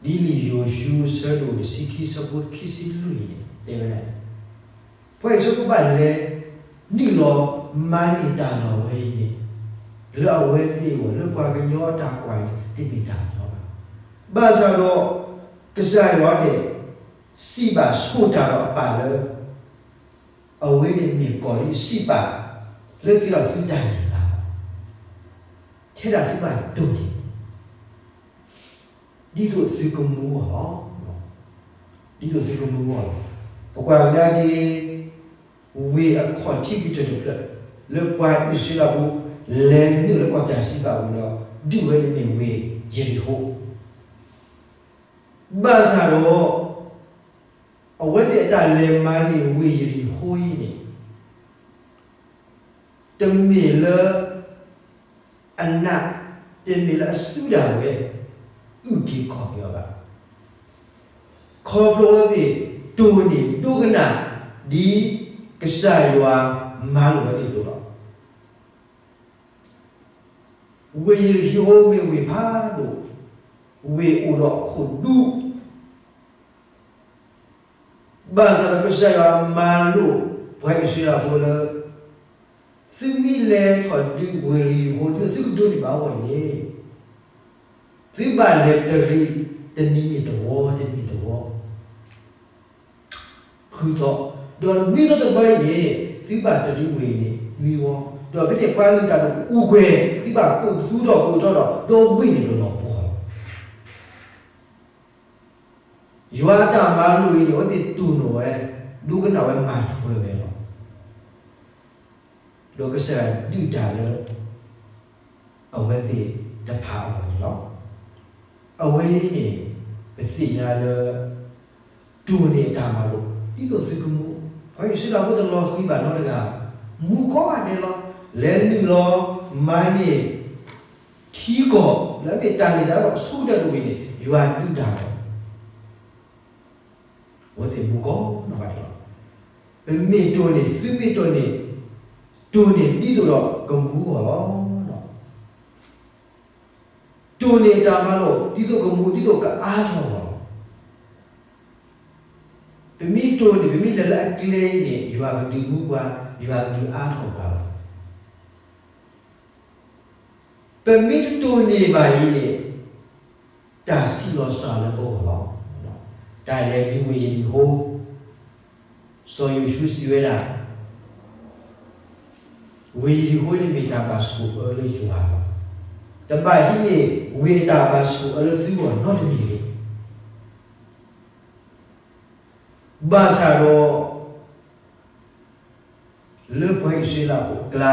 ယိၤၡူအဆၢဒိၣ်တဆံခံ အဆၢဖိခံဆံလွံၢ်န့ၣ် တဲဝဲဒၣ်, ပှၤအံၣ်စရ့လးဖိဘၣ်လဲၤနုာ်လီၤမၤန့ၢ်တၢ်လီၢ်ဝဲအံၤန့ၣ် လၢအဝဲသ့ၣ်အဂီၢ် လၢပှၤကညီအတၢ်ကွၢ်အံၤန့ၣ် တမ့ၢ်တၢ်အလီၢ်ဘၣ်. ဘၣ်ဆၣ်ဒီး ကစၢ်ယွၤန့ၣ် စံးဘၣ်ဆိၣ်တၢ်ဒီးအပၢ်လၢ အဝဲန့ၣ်မ့ၢ်ကီၢ်လၢယစံးပာ် လၢကဲထီၣ်သုတၢ်န့ၢ်သါလီၤ. ထဲဒၣ်သုဘၣ်တိၢ်န့ၢ် ဒ်သိးသုကမူအီၤလီၤ. ဒ်သိးသုကမူအီၤလီၤ. ပကွၢ်ကဒါက့ၤ ဝ့ၢ်အခီၣ်ထံးကတၢၢ်တဖျၢၣ် လၢပှၤအံၣ်စရ့လးဖိ လဲၤနုာ်လၢကီၢ်တၢ်စံးပာ်အပူၤဒီး ဒုးဝဲန့ၣ်မ့ၢ်ဝ့ၢ်ယရံၤဃိး ဘၣ်ဆၣ်ဒီး အဝဲသ့ၣ်အတၢ်လဲၤမၤန့ၢ်ဝ့ၢ်ယရံၤဃိးအံၤန့ၣ် တမ့ၢ်လၢ အနး, တမ့ၢ်လၢအစုဒၣ်ဝဲ အုၣ်က့ၤခီၣ်က့ၤအီၤဘၣ်. ခီဖျိအဝဲသ့ၣ်တိၢ်န့ၢ်ဒိကနၣ် ဒ်ကစၢ်ယွၤမၤလိာ်ဝဲသ့ၣ်အသိးလီၤ. ဝ့ၢ်ယရံၤဃိးမ့ၢ်ဝ့ၢ်ဖးဒိၣ်, ဝ့ၢ်အိၣ်ဒီးအခိၣ်ဒူ ဘၣ်ဆၣ်ဒီးကစၢ်ယွၤမၤလိာ်ပှၤအံၣ်စရ့လးဖိလၢ သုမ့ၢ်လဲၤထီၣ်ဒုးဝ့ၢ်ယရံၤဃိး ဒ်သိးသုကဒိးန့ၢ်ဘၣ်အီၤအံၤန့ၣ် သုဘၣ်လဲၤတရံးတနံၤန့ၣ်တဝီ တနံၤတဝီ ဃုသီ, ဒီးနွံသီတသီအံၤန့ၣ် သုဘၣ်တရံးဝ့ၢ်အံၤန့ၣ်နွံဝီ, ဒီးဖဲန့ၣ်ပှၤလုၢ်တၢ်ဒိၣ်အူကွဲၤ သုဘၣ်ကိးပသူထီၣ်ကိးထီၣ်ဒီး ဒီးဝ့ၢ်န့ၣ်တလီၤပှီၢ်လီၤ. ယွၤအတၢ်မၤလိာ်အံၤန့ၣ် အဝဲသ့ၣ်တိၢ်နီၣ်ဝဲ, ဒိကနၣ်ဝဲမၤထွဲဝဲလီၤ. ဒီးကစၢ်ယွၤဒုးတၢ်လၢ အဝဲသ့ၣ်တဖၣ်အဂီၢ်န့ၣ်လီၤ. အဝဲအံၤန့ၣ် ပသ့ၣ်ညါလၢ တိၢ်န့ၢ်အတၢ်မၤလိာ် ဒ်သိးသုကမူ, ပှၤအံၣ်စရ့လးဖိတလီၤဃံၤဘၣ်နီတဂၤ, မူကိးဂၤဒဲးလီၤ. လဲၤနုာ်လီၤမၤန့ၢ် ထံကီၢ် လၢအမ့ၢ်တၢ်န့ၢ်သါဒီးအဆိကတၢၢ်တဝ့ၢ်န့ၣ် ယွၤဒုးတၢ်လီၤ. အဝဲသ့ၣ်မူကိးနီၢ်ဂၤဒဲးလီၤ. ပမ့ၢ်တိၢ်န့ၢ် သုမ့ၢ်တိၢ်န့ၢ် တိၢ်န့ၢ်ဒ်သိးဒီးကမူအဂီၢ်လီၤ. တိၢ်န့ၢ်တၢ်မၤလိာ်ဒ်သိးကမူ ဒ်သိးကအါထီၣ်အဂီၢ်လီၤ. ပမ့ၢ်တိၢ်န့ၢ် ပမ့ၢ်လဲၤလၢအကျဲအံၤန့ၣ် ယွၤကဒုးမူပှၤ, ယွၤကဒုးအါထီၣ်ပှၤလီၤ. ပမ့ၢ်တတိၢ်န့ၢ်ဘၣ်အံၤန့ၣ် တၢ်ဆံးလီၤစှၤလၢပဂီၢ်လီၤ. တၢ်လဲၤတုၤဝ့ၢ်ယရံၣ်ဃိၤ, စီၤယိၤၡူစံးဝဲဒၣ်, ဝ့ၢ်ယရံၣ်ဃိၤန့ၣ်မ့ၢ်တၢ်ဘၣ်ဆိၣ်အၢလၢယွၤလီၤ. တဘၣ်ဟံးန့ၢ်ဝ့ၢ်အတၢ်ဘၣ်ဆိၣ်အၢလၢသုဂီၢ်နီတမံၤတဂ့ၤ. ဘၣ်ဆၣ်ဒီး လၢပှၤအံၣ်စရ့လးဖိအကျါ,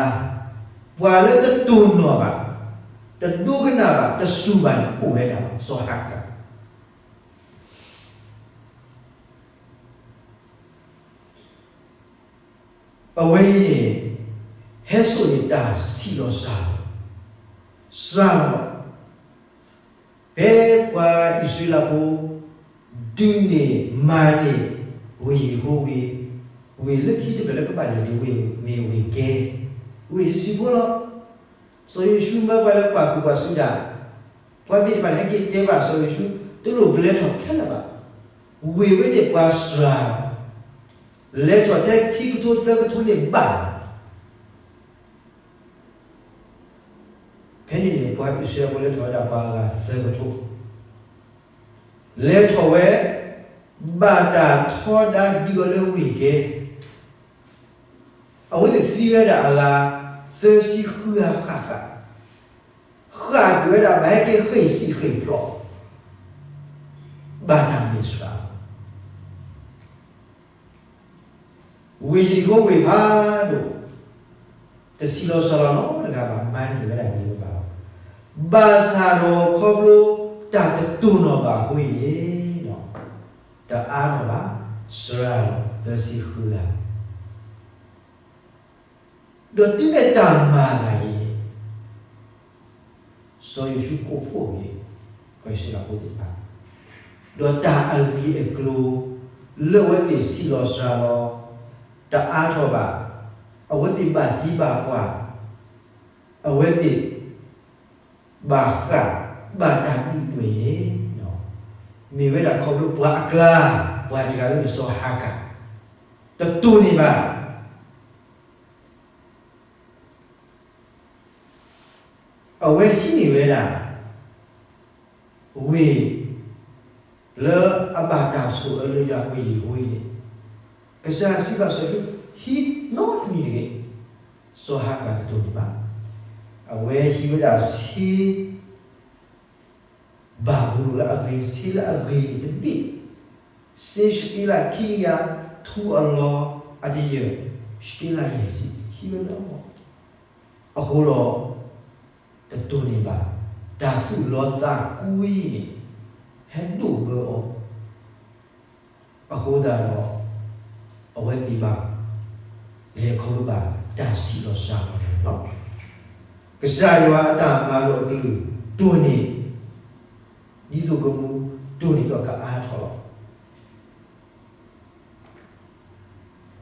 ပှၤလၢတတိၢ်နီၣ်ဘၣ်, တဒိကနၣ်ဘၣ်, တစူၢ်ဘၣ်န့ၣ် အိၣ်ဝဲဒၣ်စီၤဟၤကၤ. အဝဲအံၤန့ၣ် ဟဲစိာ်န့ၢ်တၢ်ဆံးလီၤစှၤ, စှၤလီၤ. ဖဲပှၤအံၣ်စရ့လးဖိ ဒုးန့ၢ်မၤန့ၢ် ဝ့ၢ်ယရံၣ်ဃိၤဝ့ၢ်, ဝ့ၢ်လၢခံတဖျၢၣ်လၢကဘၣ်လဲၤဒုးဝ့ၢ်မ့ၢ်ဝ့ၢ်ကဲ, ဝ့ၢ်တဆံဖိလီၤ. စီၤယိၤၡူမၢပှၤလၢကွၢ်ဃုာ်ကွၢ်ဆူဒၣ်, ပှၤသ့ၣ်တဖၣ်န့ၣ် ဟဲက့ၤတဲဘၣ်စီၤယိၤၡူ, တလိၣ်ပလဲၤထီၣ်ခဲလၢာ်ဘၣ်. ဝ့ၢ်ဝဲန့ၣ်ပှၤစှၤ, လဲၤထီၣ်ထဲခံကထိသၢကထိန့ၣ်ဘၣ်လီၤ. ဖဲန့ၣ်န့ၣ် ပှၤအံၣ်စရ့လးဖိလဲၤထီၣ်ဝဲဒၣ်ပှၤအဂၤသၢကထိ, လဲၤထီၣ်ဝဲ, ဘၣ်တၢ်ထီဒါဒုးအီၤလၢဝ့ၢ်ကဲ, အဝဲသ့ၣ်သံဝဲဒၣ်အဂၤသၢဆံဃုဂၤဃၣ်ဃၣ်, ဃၣ်ကွံာ်ဝဲဒၣ်ဘၣ်ဟဲက့ၤဃ့ၢ်စံာ်ဃ့ၢ်ဖျိး, ဘၣ်တၢ်မ့ၢ်စှၤ ဝ့ၢ်ယရံၣ်ဃိၤဝ့ၢ်ဖးဒိၣ်, တဆံးလီၤစှၤလီၤနီတဂၤဘၣ်, မၤန့ၢ်ဝဲဒၣ်န့ၣ်လၢၤဘၣ်. ဘၣ်ဆၣ်ဒီးခီဖျိတၢ်တတိၢ်နီၣ်ဘၣ်အဃိအံၤန့ၣ်, တအါထီၣ်ဘၣ်, စှၤလီၤသၢဆံဃုဂၤ ဒီးတုၤမ့ၢ်တၢ်မၤဂၤအံၤန့ၣ်, စီၤယိၤၡူကိးဖှိၣ်က့ၤ ပှၤအံၣ်စရ့လးဖိသ့ၣ်တဖၣ်, ဒီးတၢ်အဂ့ၢ်အကျိၤလၢအဝဲသ့ၣ်ဆံးလီၤစှၤလီၤ, တအါထီၣ်ဘၣ်, အဝဲသ့ၣ်ဘၣ်သံဘၣ်ပှၢ်, အဝဲသ့ၣ်ဘၣ်ဃၣ်, ဘၣ်တၢ်ဒုးဒွဲၣ်အံၤန့ၣ်, မ့ၢ်ဝဲဒၣ်ခီဖျိပှၤအကျါ, ပှၤတဂၤလၢမ့ၢ်စီၤဟၤကၤ, တတိၢ်န့ၢ်ဘၣ် အဝဲဟံးန့ၢ်ဝဲဒၣ် ဝ့ၢ် လၢအဘၣ်တၢ်ဆိၣ်အၢလၢယွၤဝ့ၢ်ယရံၣ်ဃိၤအံၤန့ၣ်, ကစၢ်စံးဘၣ်စီၤယိၤၡူ, ဟံးနီတမံၤတဂ့ၤ. စီၤဟၤကၤတတိၢ်န့ၢ်ဘၣ်. အဝဲဟံးဝဲဒၣ်ဆ့ ဘၤဘူလိၣ်လၢအဂ့ၤ, ဆ့လၢအဂ့ၤတဘ့ၣ်, စ့ၡက့လးခံကယၤ, ထူအလီၤအတယၢၢ်, စက့လးယဲၢ်ဆံ, ဟံးဝဲလၢအဂီၢ်, အဃိဒီး တတိၢ်န့ၢ်ဘၣ်, တၢ်သူၣ်လီသးကွံန့ၣ် ဟဲဒိၣ်ဘၢအီၤ, အဃိသတးဒီး အဝဲသ့ၣ်ဘၣ် လဲၤခီဖျိဘၣ်တၢ်ဆံးလီၤစှၤလီၤန့ၣ်လီၤ. ကစၢ်ယွၤအတၢ်မၤလိာ်အကလုၢ် တိၢ်န့ၢ် ဒ်သိးကမူ, တိၢ်န့ၢ်ဒီးကအါထီၣ်လီ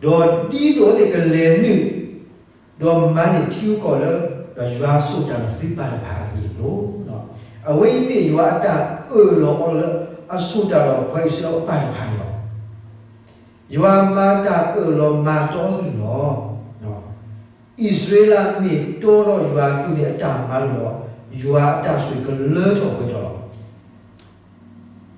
ၤ. ဒီးဒ်သိးအဝဲသ့ၣ်ကလဲၤနုာ်, ဒီးမၤန့ၢ်ထံကီၢ်လၢ ဒီးယွၤဆိၣ်တၢ်လၢသုပၢ်တဖၣ်အဂ့ၢ်အကျိၤ, အဝဲအံၤမ့ၢ်ယွၤအတၢ်အၢၣ်လီၤအီလီၤလၢ အဆိၣ်တၢ်ဒီးပှၤအံၣ်စရ့လးအပၢ်တဖၣ်န့ၣ်လီၤ. ယွၤမၤတၢ်အၢၣ်လီၤမၤတီအဂ့ၢ်လီၤ. အံၣ်စရ့လးမ့ၢ်တီဒီးယွၤတိၢ်န့ၢ်အတၢ်မၤလိာ်ဒီး, ယွၤအတၢ်ဆိၣ်ဂ့ၤကလၢထီၣ်ပှဲၤထီၣ်လီၤ.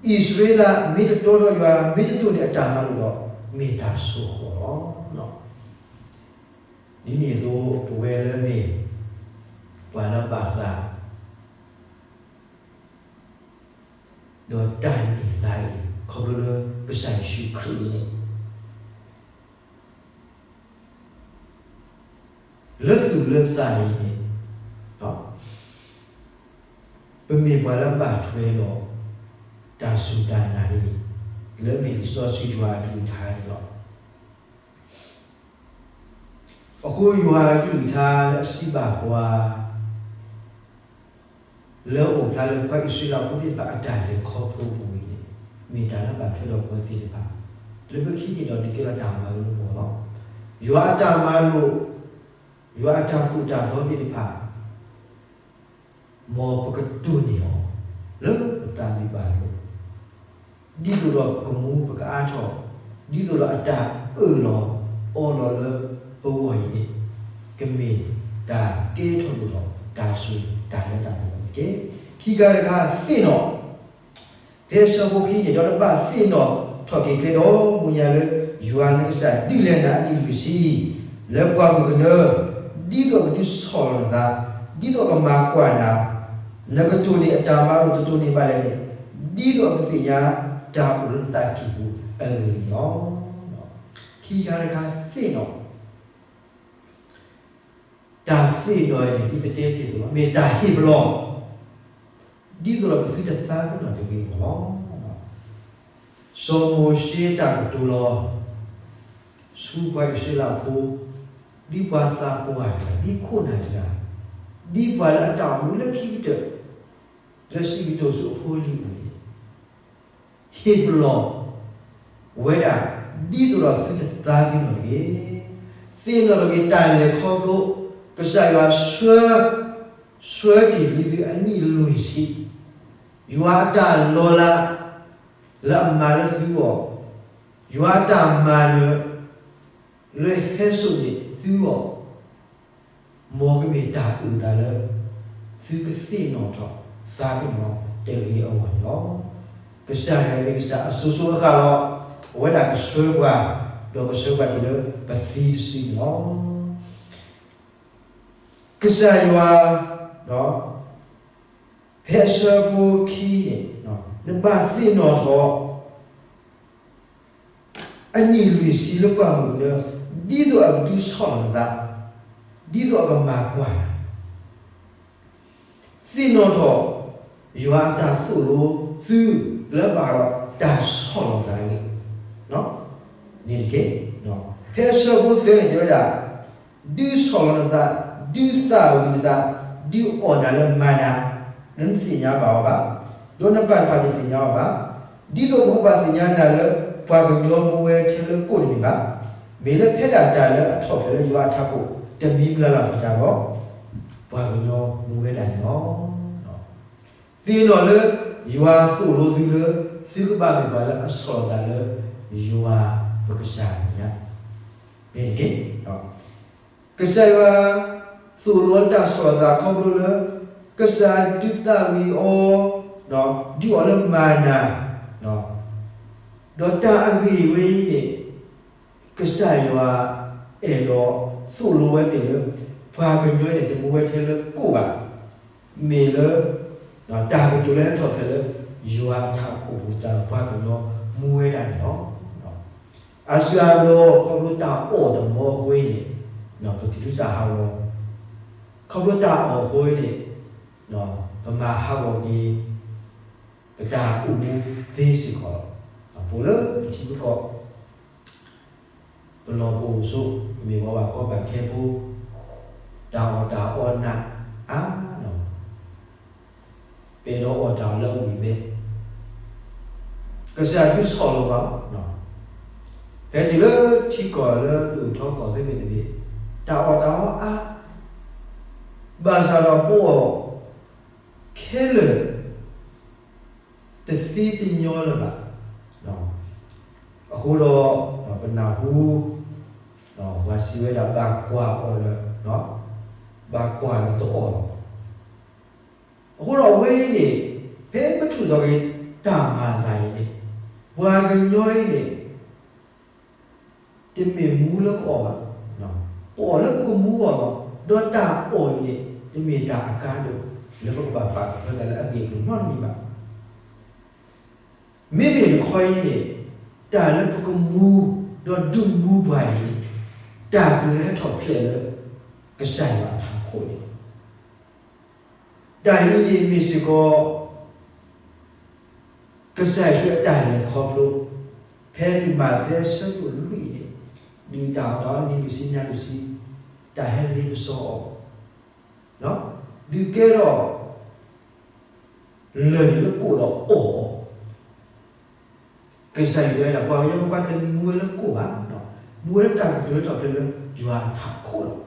အံၣ်စရ့လးမ့ၢ်တတီဒီးယွၤ, မ့ၢ်တတိၢ်န့ၢ်အတၢ်မၤလိာ်ဒီး, မ့ၢ်တၢ်ဆိၣ်အဃီလီၤ. ဒ်န့ၣ်အသိး ပဝဲလၢမ့ၢ် ပှၤလၢဘၣ်ဃး ဒီးတၢ်န့ၢ်သါအံၤ ခီဖျိလၢကစၢ်ယ့ၣ်ၡူးခရံာ်အံၤန့ၣ် လၢသူၣ်လၢသးအံၤန့ၣ်, ပမ့ၢ်ပှၤလၢဘၣ်ထွဲဒီး တၢ်စူၢ်တၢ်နာ်အံၤ လၢမ့ၢ်လံာ်စီဆှံယွၤအကလုၢ်ကထါန့ၣ်လီၤ. အဃိယွၤအကလုၢ်ကထါလၢအစံးဘၣ်ပှၤ လၢအအိၣ်ဖျါလၢပှၤအံၣ်စရ့လးဖိသ့ၣ်တဖၣ်အတၢ်လဲၤခီဖျိပူၤအံၤန့ၣ်, မ့ၢ်တၢ်လၢဘၣ်ထွဲဒီးပဝဲသ့ၣ်တဖၣ် လၢပခံန့ၣ်ဒီးဒုးကဲထီၣ်တၢ်မၤလိာ်လၢပဂီၢ်လီၤ. ယွၤအတၢ်မၤလိာ် ယွၤအတၢ်သိၣ်တၢ်သီသ့ၣ်တဖၣ် မ်ပကတိၢ်န့ၢ်အီၤ လၢပသးမံဘၣ်လိာ်, ဒ်သိးဒီးပကမူပကအါထီၣ်, ဒ်သိးဒီးအတၢ်အၢၣ်လီၤအီလီၤလၢပဂီၢ်အံၤန့ၣ် ကမ့ၢ်တၢ်ကဲထီၣ်လိၣ်ထီၣ်တၢ်ဆိၣ်ဂ့ၤတၢ်လၢတၢ်ပှဲၤန့ၣ်တက့ၢ်. ခံခါတခါသ့ၣ်နီၣ် ဖဲအဆၢဖိခံန့ၣ် ဒီးတဘၣ်သ့ၣ်နီၣ်ထီၣ်က့ၤကျဲဒီး မိၢ်ညါလၢ ယွၤနကစၢ်ဒုးလဲၤနၤအနံၣ်လွံၢ်ဆံ လၢပှၢ်မုၢ်ကနၢ ဒ်သိးအကဒုးဆီၣ်လီၤနသး, ဒ်သိးအကမၤကွၢ်နၤ, နကတိၢ်န့ၢ်အတၢ်မၤလိာ်တတိၢ်န့ၢ်ဘၣ်လဲၣ်န့ၣ်, ဒ်သိးအကသ့ၣ်ညါတၢ်အိၣ်လၢနသးကံၢ်ပူၤအဂ့ၢ်န့ၣ်လီၤ. ခံခါတခါသ့ၣ်နီၣ် တၢ်သ့ၣ်နီၣ်အံၤန့ၣ် ဒ်ပတဲတ့ၢ်အသိးလီၤ, မ့ၢ်တၢ်ဟ့ၣ်ပလီၢ်, ဒ်သိးဒီးပသုတသးပ့ၤနီၣ်တဂ့ၤအဂီၢ်လီၤ. စီၤမိၤၡ့တၢ်ကတိၤလီၤ ဆူပှၤအံၣ်စရ့လးဖိ, ဒ်ပှၤသးပှၢ်တဂၤ, ဒ်ခိၣ်နၢ်တဂၤ, ဒ်ပှၤလၢအတၢ်အိၣ်မူလၢခံကတၢၢ် လၢစံးကတိၤဆူအဖိအလံၤအပူၤန့ၣ် ဟ့ၣ်ပလီၢ်ဝဲဒၣ် ဒ်သိးဒီးသုတသးပ့ၤနီၣ်တဂ့ၤ, သ့ၣ်နီၣ်ထီၣ်က့ၤတၢ်လဲၤခီဖျိ ကစၢ်ယွၤဆှၢ, ဆှၢတ့ၢ်လံသုအနံၣ်လွံၢ်ဆံ, ယွၤအတၢ်လီၤလး လၢအမၤလၢသုဂီၢ်, ယွၤအတၢ်မၤနၢၤ လၢဟဲစိာ်န့ၢ်သုဂီၢ် မ်ကမ့ၢ်တၢ်အုၣ်အသးလၢ သုကသ့ၣ်နီၣ်ထီၣ်သးပ့ၤနီၣ်တဂ့ၤအဂီၢ်န့ၣ်လီၤ. ကစၢ်ယွၤမ့ၢ်ကစၢ်အစိၤစိၤအဃၣ်လီၤ. အဝဲဒၣ်ကဆှၢပှၤ, ဒီးကဆှၢပှၤတုၤလၢပသံတစုန့ၣ်လီၤ. ကစၢ်ယွၤ ဖဲအဆၢဖိခံန့ၣ် နဘၣ်သ့ၣ်နီၣ်ထီၣ် အနံၣ်လွံၢ်ဆံလၢပှၢ်မုၢ်ကနၢ, ဒ်သိးအကဒုးဆီၣ်လီၤနသး, ဒ်သိးအကမၤကွၢ်နၤ, သ့ၣ်နီၣ်ထီၣ် ယွၤအတၢ်သိၣ်လိသုလၢဘၣ်ဒီးတၢ်ဆီၣ်လီၤသးအဂ့ၢ် န့ၣ်တက့ၢ်. ဖဲအဆၢဖိသၢန့ၣ် တဲဝဲဒၣ် ဒုးဆီၣ်လီၤနသး, ဒုးသးဝံၤနသး, ဒုးအီၣ်နၤလၢမၤနၤ, လၢနသ့ၣ်ညါဘၣ်အီၤဘၣ်, ဒီးနပၢ်တဖၣ်တသ့ၣ်ညါအီၤဘၣ်, ဒ်သိးပကဘၣ်သ့ၣ်ညါနၤလၢ ပှၤကညီမူဝဲထဲလၢကိၣ်တမ့ၢ်ဘၣ်, မ့ၢ်လၢဖဲဒၣ်တၢ်လၢအထီၣ်ဖျဲးလၢယွၤအထးခိၣ် တမံၤမံၤလၢ်လၢ်ဖဲတၢ်ဒီး ပှၤကညီမူဝဲဒၣ်န့ၣ်လီၤ. သ့ၣ်နီၣ်လၢ ယွၤသိၣ်လိသုလၢ သုကဘၣ်မ့ၢ်ပှၤလၢအဆီၣ်လီၤသးလၢ ယွၤပကစၢ်အမဲာ်ညါ န့ၣ်တက့ၢ်. ကစၢ်ယွၤ သိၣ်လိအီၤလၢတၢ်ဆီၣ်လီၤသးခီဖျိလၢ ကစၢ်ဒုးသးဝံၤအီၤ, ဒုးအီၣ်လၢမၤနၤ, ဒီးတၢ်အဂ့ၢ်ဝဲအံၤန့ၣ် ကစၢ်ယွၤအဲၣ်ဒိးသိၣ်လိဝဲသ့ၣ်လၢ ပှၤကညီန့ၣ် တမူဝဲထဲလၢကိၣ်ဘၣ်, မ့ၢ်လၢ တၢ်ကတိၤလၢဟဲထီၣ်ဖျဲးလၢ ယွၤအထးခိၣ်ပူၤ တၢ်ပှၤကညီမူဝဲဒၣ်န့ၣ်လီၤ. အါစုအါဘျီ ခီဖျိတၢ်အီၣ်တမီၤအဃိန့ၣ် ပတုၤဒ်စၢ်ဟးဂီၤ, ခီဖျိတၢ်အီၣ်အဃိန့ၣ် ပမၤဟးဂီၤက့ၤ ပတၢ်အိၣ်မူသ့စ့ၢ်ကီးလီၤ. ပအိၣ်လၢပထံပကီၢ် ပလီၢ်ပအိၣ်ဆိး ပမ့ၢ်ပှၤဘၣ်ကီဘၣ်ခဲဖိ, တၢ်အီၣ်တၢ်အီနးအါလီၤ, ပအဲၣ်ဒိးအီၣ်တၢ်အီၣ်လၢအဝံၣ်ဘဲ, ကစၢ်ဒုးဆီၣ်လီၤပှၤ, ဖဲတုၤလၢထံကီၢ်လၢဒိၣ်ထီကီၢ်သ့ၣ်မ့ၢ်တဘ့ၣ်, တၢ်အီၣ်တၢ်အီအါ, ဘၣ်ဆၣ်ဒီးပအီၣ် ခဲလၢာ် တသ့တညီလၢၤဘၣ်. အဃိဒီး ပနၢ်ဟူ ပှၤစံးဝဲဒၣ်ဘၣ်ကွၢ်အီၤလၢ ဘၣ်ကွၢ်လၢတအီၣ်လီၤ. အဃိဒီးအဝဲအံၤန့ၣ် ဖဲပထူၣ်ထီၣ်က့ၤတၢ်မၤအသးအံၤန့ၣ် ပှၤကညီအံၤန့ၣ် တမ့ၢ်မူလၢကအီၣ်ဘၣ်, ပအီၣ်လၢပကမူအီၤလီၤ. ဒီးတၢ်အီၣ်အံၤန့ၣ် တမ့ၢ်တၢ်အကါဒိၣ် လၢပကဘၣ်ပာ်ကဖၢသးလၢအဂ့ၢ်အကျိၤနီတမံၤဘၣ်. မ့မ့ၢ်တခီအံၤန့ၣ် တၢ်လၢပကမူ ဒီးဒုးမူပှၤအံၤန့ၣ် တၢ်ကတိၤလၢဟဲထီၣ်ဖျဲးလၢ ကစၢ်ယွၤအထးခိၣ်န့ၣ် တၢ်အံၤန့ၣ်မ့ၢ်စ့ၢ်ကီး ကစၢ်ယ့ၣ်ၡူးအတၢ်လဲၤခီဖျိ ဖဲလံာ်မးသဲအဆၢဒိၣ်လွံၢ်န့ၣ် ဒုးတၢ်အီၣ်တၢ်အီနံၤလွံၢ်ဆံနၤလွံၢ်ဆံ တၢ်ဟဲလ့ပစီအီၤ ဒုးကဲထီၣ် လၢၢ်န့ၣ်လၢကိၣ်ဒီးအီၣ်အီၤ ကစၢ်ယွၤတဲဝဲဒၣ် ပှၤကညီဖိခွါတမူဝဲလၢကိၣ်ဘၣ်, မူဝဲလၢတၢ်ကတိၤလၢထီၣ်ဖျဲးလၢယွၤအထးခိၣ်လီၤ.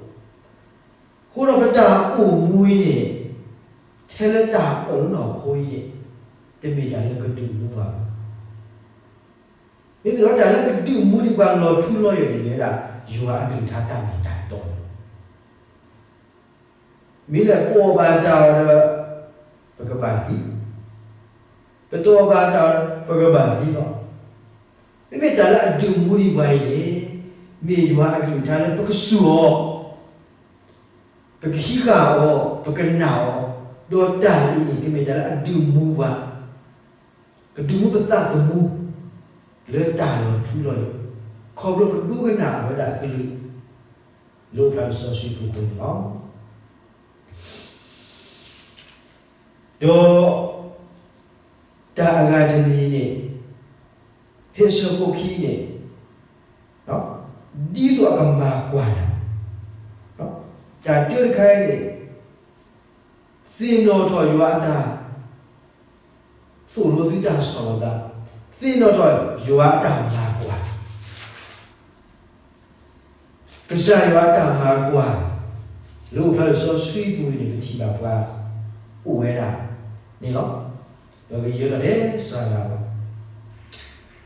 အဃိဒီးပတၢ်အိၣ်မူအံၤန့ၣ်, ထဲလၢတၢ်အၢၣ်လီၤနီၢ်ခိအံၤန့ၣ်, တမ့ၢ်တၢ်လၢကဒုးမူဘၣ်. မ့မ့ၢ်ဒီးတၢ်လၢကဒုးမူဒံးပှၤလီၤထူလီၤယိာ်န့ၣ် မ့ၢ်ဝဲဒၣ် ယွၤအကလုၢ်ကထါတၢ်မ့ၢ်တၢ်တီန့ၣ် မ့ၢ်လၢပအီၣ်ဘၣ်တၢ်အီၤဒီး ပကဘၣ်သံ, ပတအီၣ်ဘၣ်တၢ်အီၤဒီး ပကဘၣ်သံလီၤ. မ့မ့ၢ်တၢ်လၢအဒုးမူဒံးပှၤအံၤန့ၣ်, မ့ၢ်ယွၤအကလုၢ်ကထါလၢပကစူၢ်အီၤ, ပကဟံးဃာ်အီၤ, ပကနာ်အီၤ, ဒီးတၢ်အံၤန့ၣ် ကမ့ၢ်တၢ်လၢအဒုးမူပှၤ, ကဒုးမူပသးသမူ လၢတၢ်လီၤထူလီၤယိာ်, ခီဖျိပဒိကနၣ်အဝဲဒၣ်အကလုၢ် လၢအိၣ်ဖျါလၢစီဆှံပူၤအဃိန့ၣ်လီၤ. ဒီး တၢ်အဂၤတမံၤန့ၣ်, ဖဲအဆၢဖိခံန့ၣ်, ဒ်သိးအကမၤကွၢ်တၢ်, တၢ်တၢတခါအံၤန့ၣ်, သ့ၣ်နီၣ်ထီၣ်ယွၤအတၢ်သိၣ်လိသုတၢ်ဆီၣ်လီၤသး, သ့ၣ်နီၣ်ထီၣ်ယွၤအတၢ်မၤကွၢ် ကစၢ်ယွၤအတၢ်မၤကွၢ် လၢအိၣ်ဖျါလၢစီဆှံပူၤအံၤန့ၣ် ပထံၣ်ဘၣ်ပှၤအိၣ်ဝဲဒၣ်န့ၣ်လီၤ. ဒီးကယၢလီၤတဲစှၤဂၤလီၤ.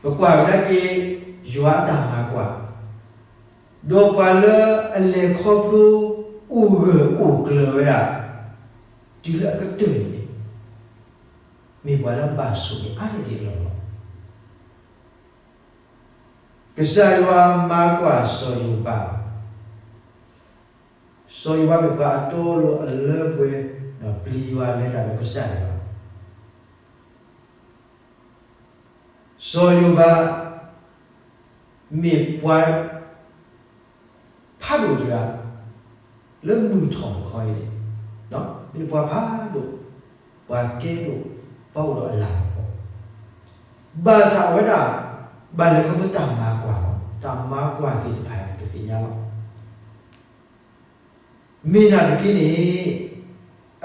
ပကွၢ်ကဒါက့ၤ ယွၤအတၢ်မၤကွၢ်, ဒီးပှၤလၢအလဲၤခီဖျိ အိၣ်ဂၢၢ်အိၣ်ကျၢၤဝဲဒၣ် တုၤလၢအကတၢၢ်န့ၣ်, မ့ၢ်ပှၤလၢဘၣ်ဆိၣ်ဂ့ၤအါန့ၢ်ဒံးအလီၢ်လီၤ. ကစၢ်ယွၤမၤကွၢ်စီၤယိၤဘး, စီၤယိၤဘးမ့ၢ်ပှၤအတီအလိၤအလၢပှဲၤ, ဒီးပျံၤယွၤလဲၤတၢ်ဒီးကစၢ်ယွၤ. စီၤယိၤဘး မ့ၢ်ပှၤ ဖးဒိၣ်တဂၤ လၢမုၢ်ထီၣ်တခီအံၤ, မ့ၢ်ပှၤဖးဒိၣ်, ပှၤကဲဒိၣ်, ပှၤအိၣ်ဒီးအလၤကပီၤ, ဘၣ်ဆၣ်အဝဲဒၣ် ဘၣ်လဲၤခီဖျိတၢ်မၤကွၢ်လီၤ. တၢ်မၤကွၢ်သ့ၣ်တဖၣ်န့ၣ် ပသ့ၣ်ညါလီၤ. မ့ၢ်နာ်သက့န့ၣ်,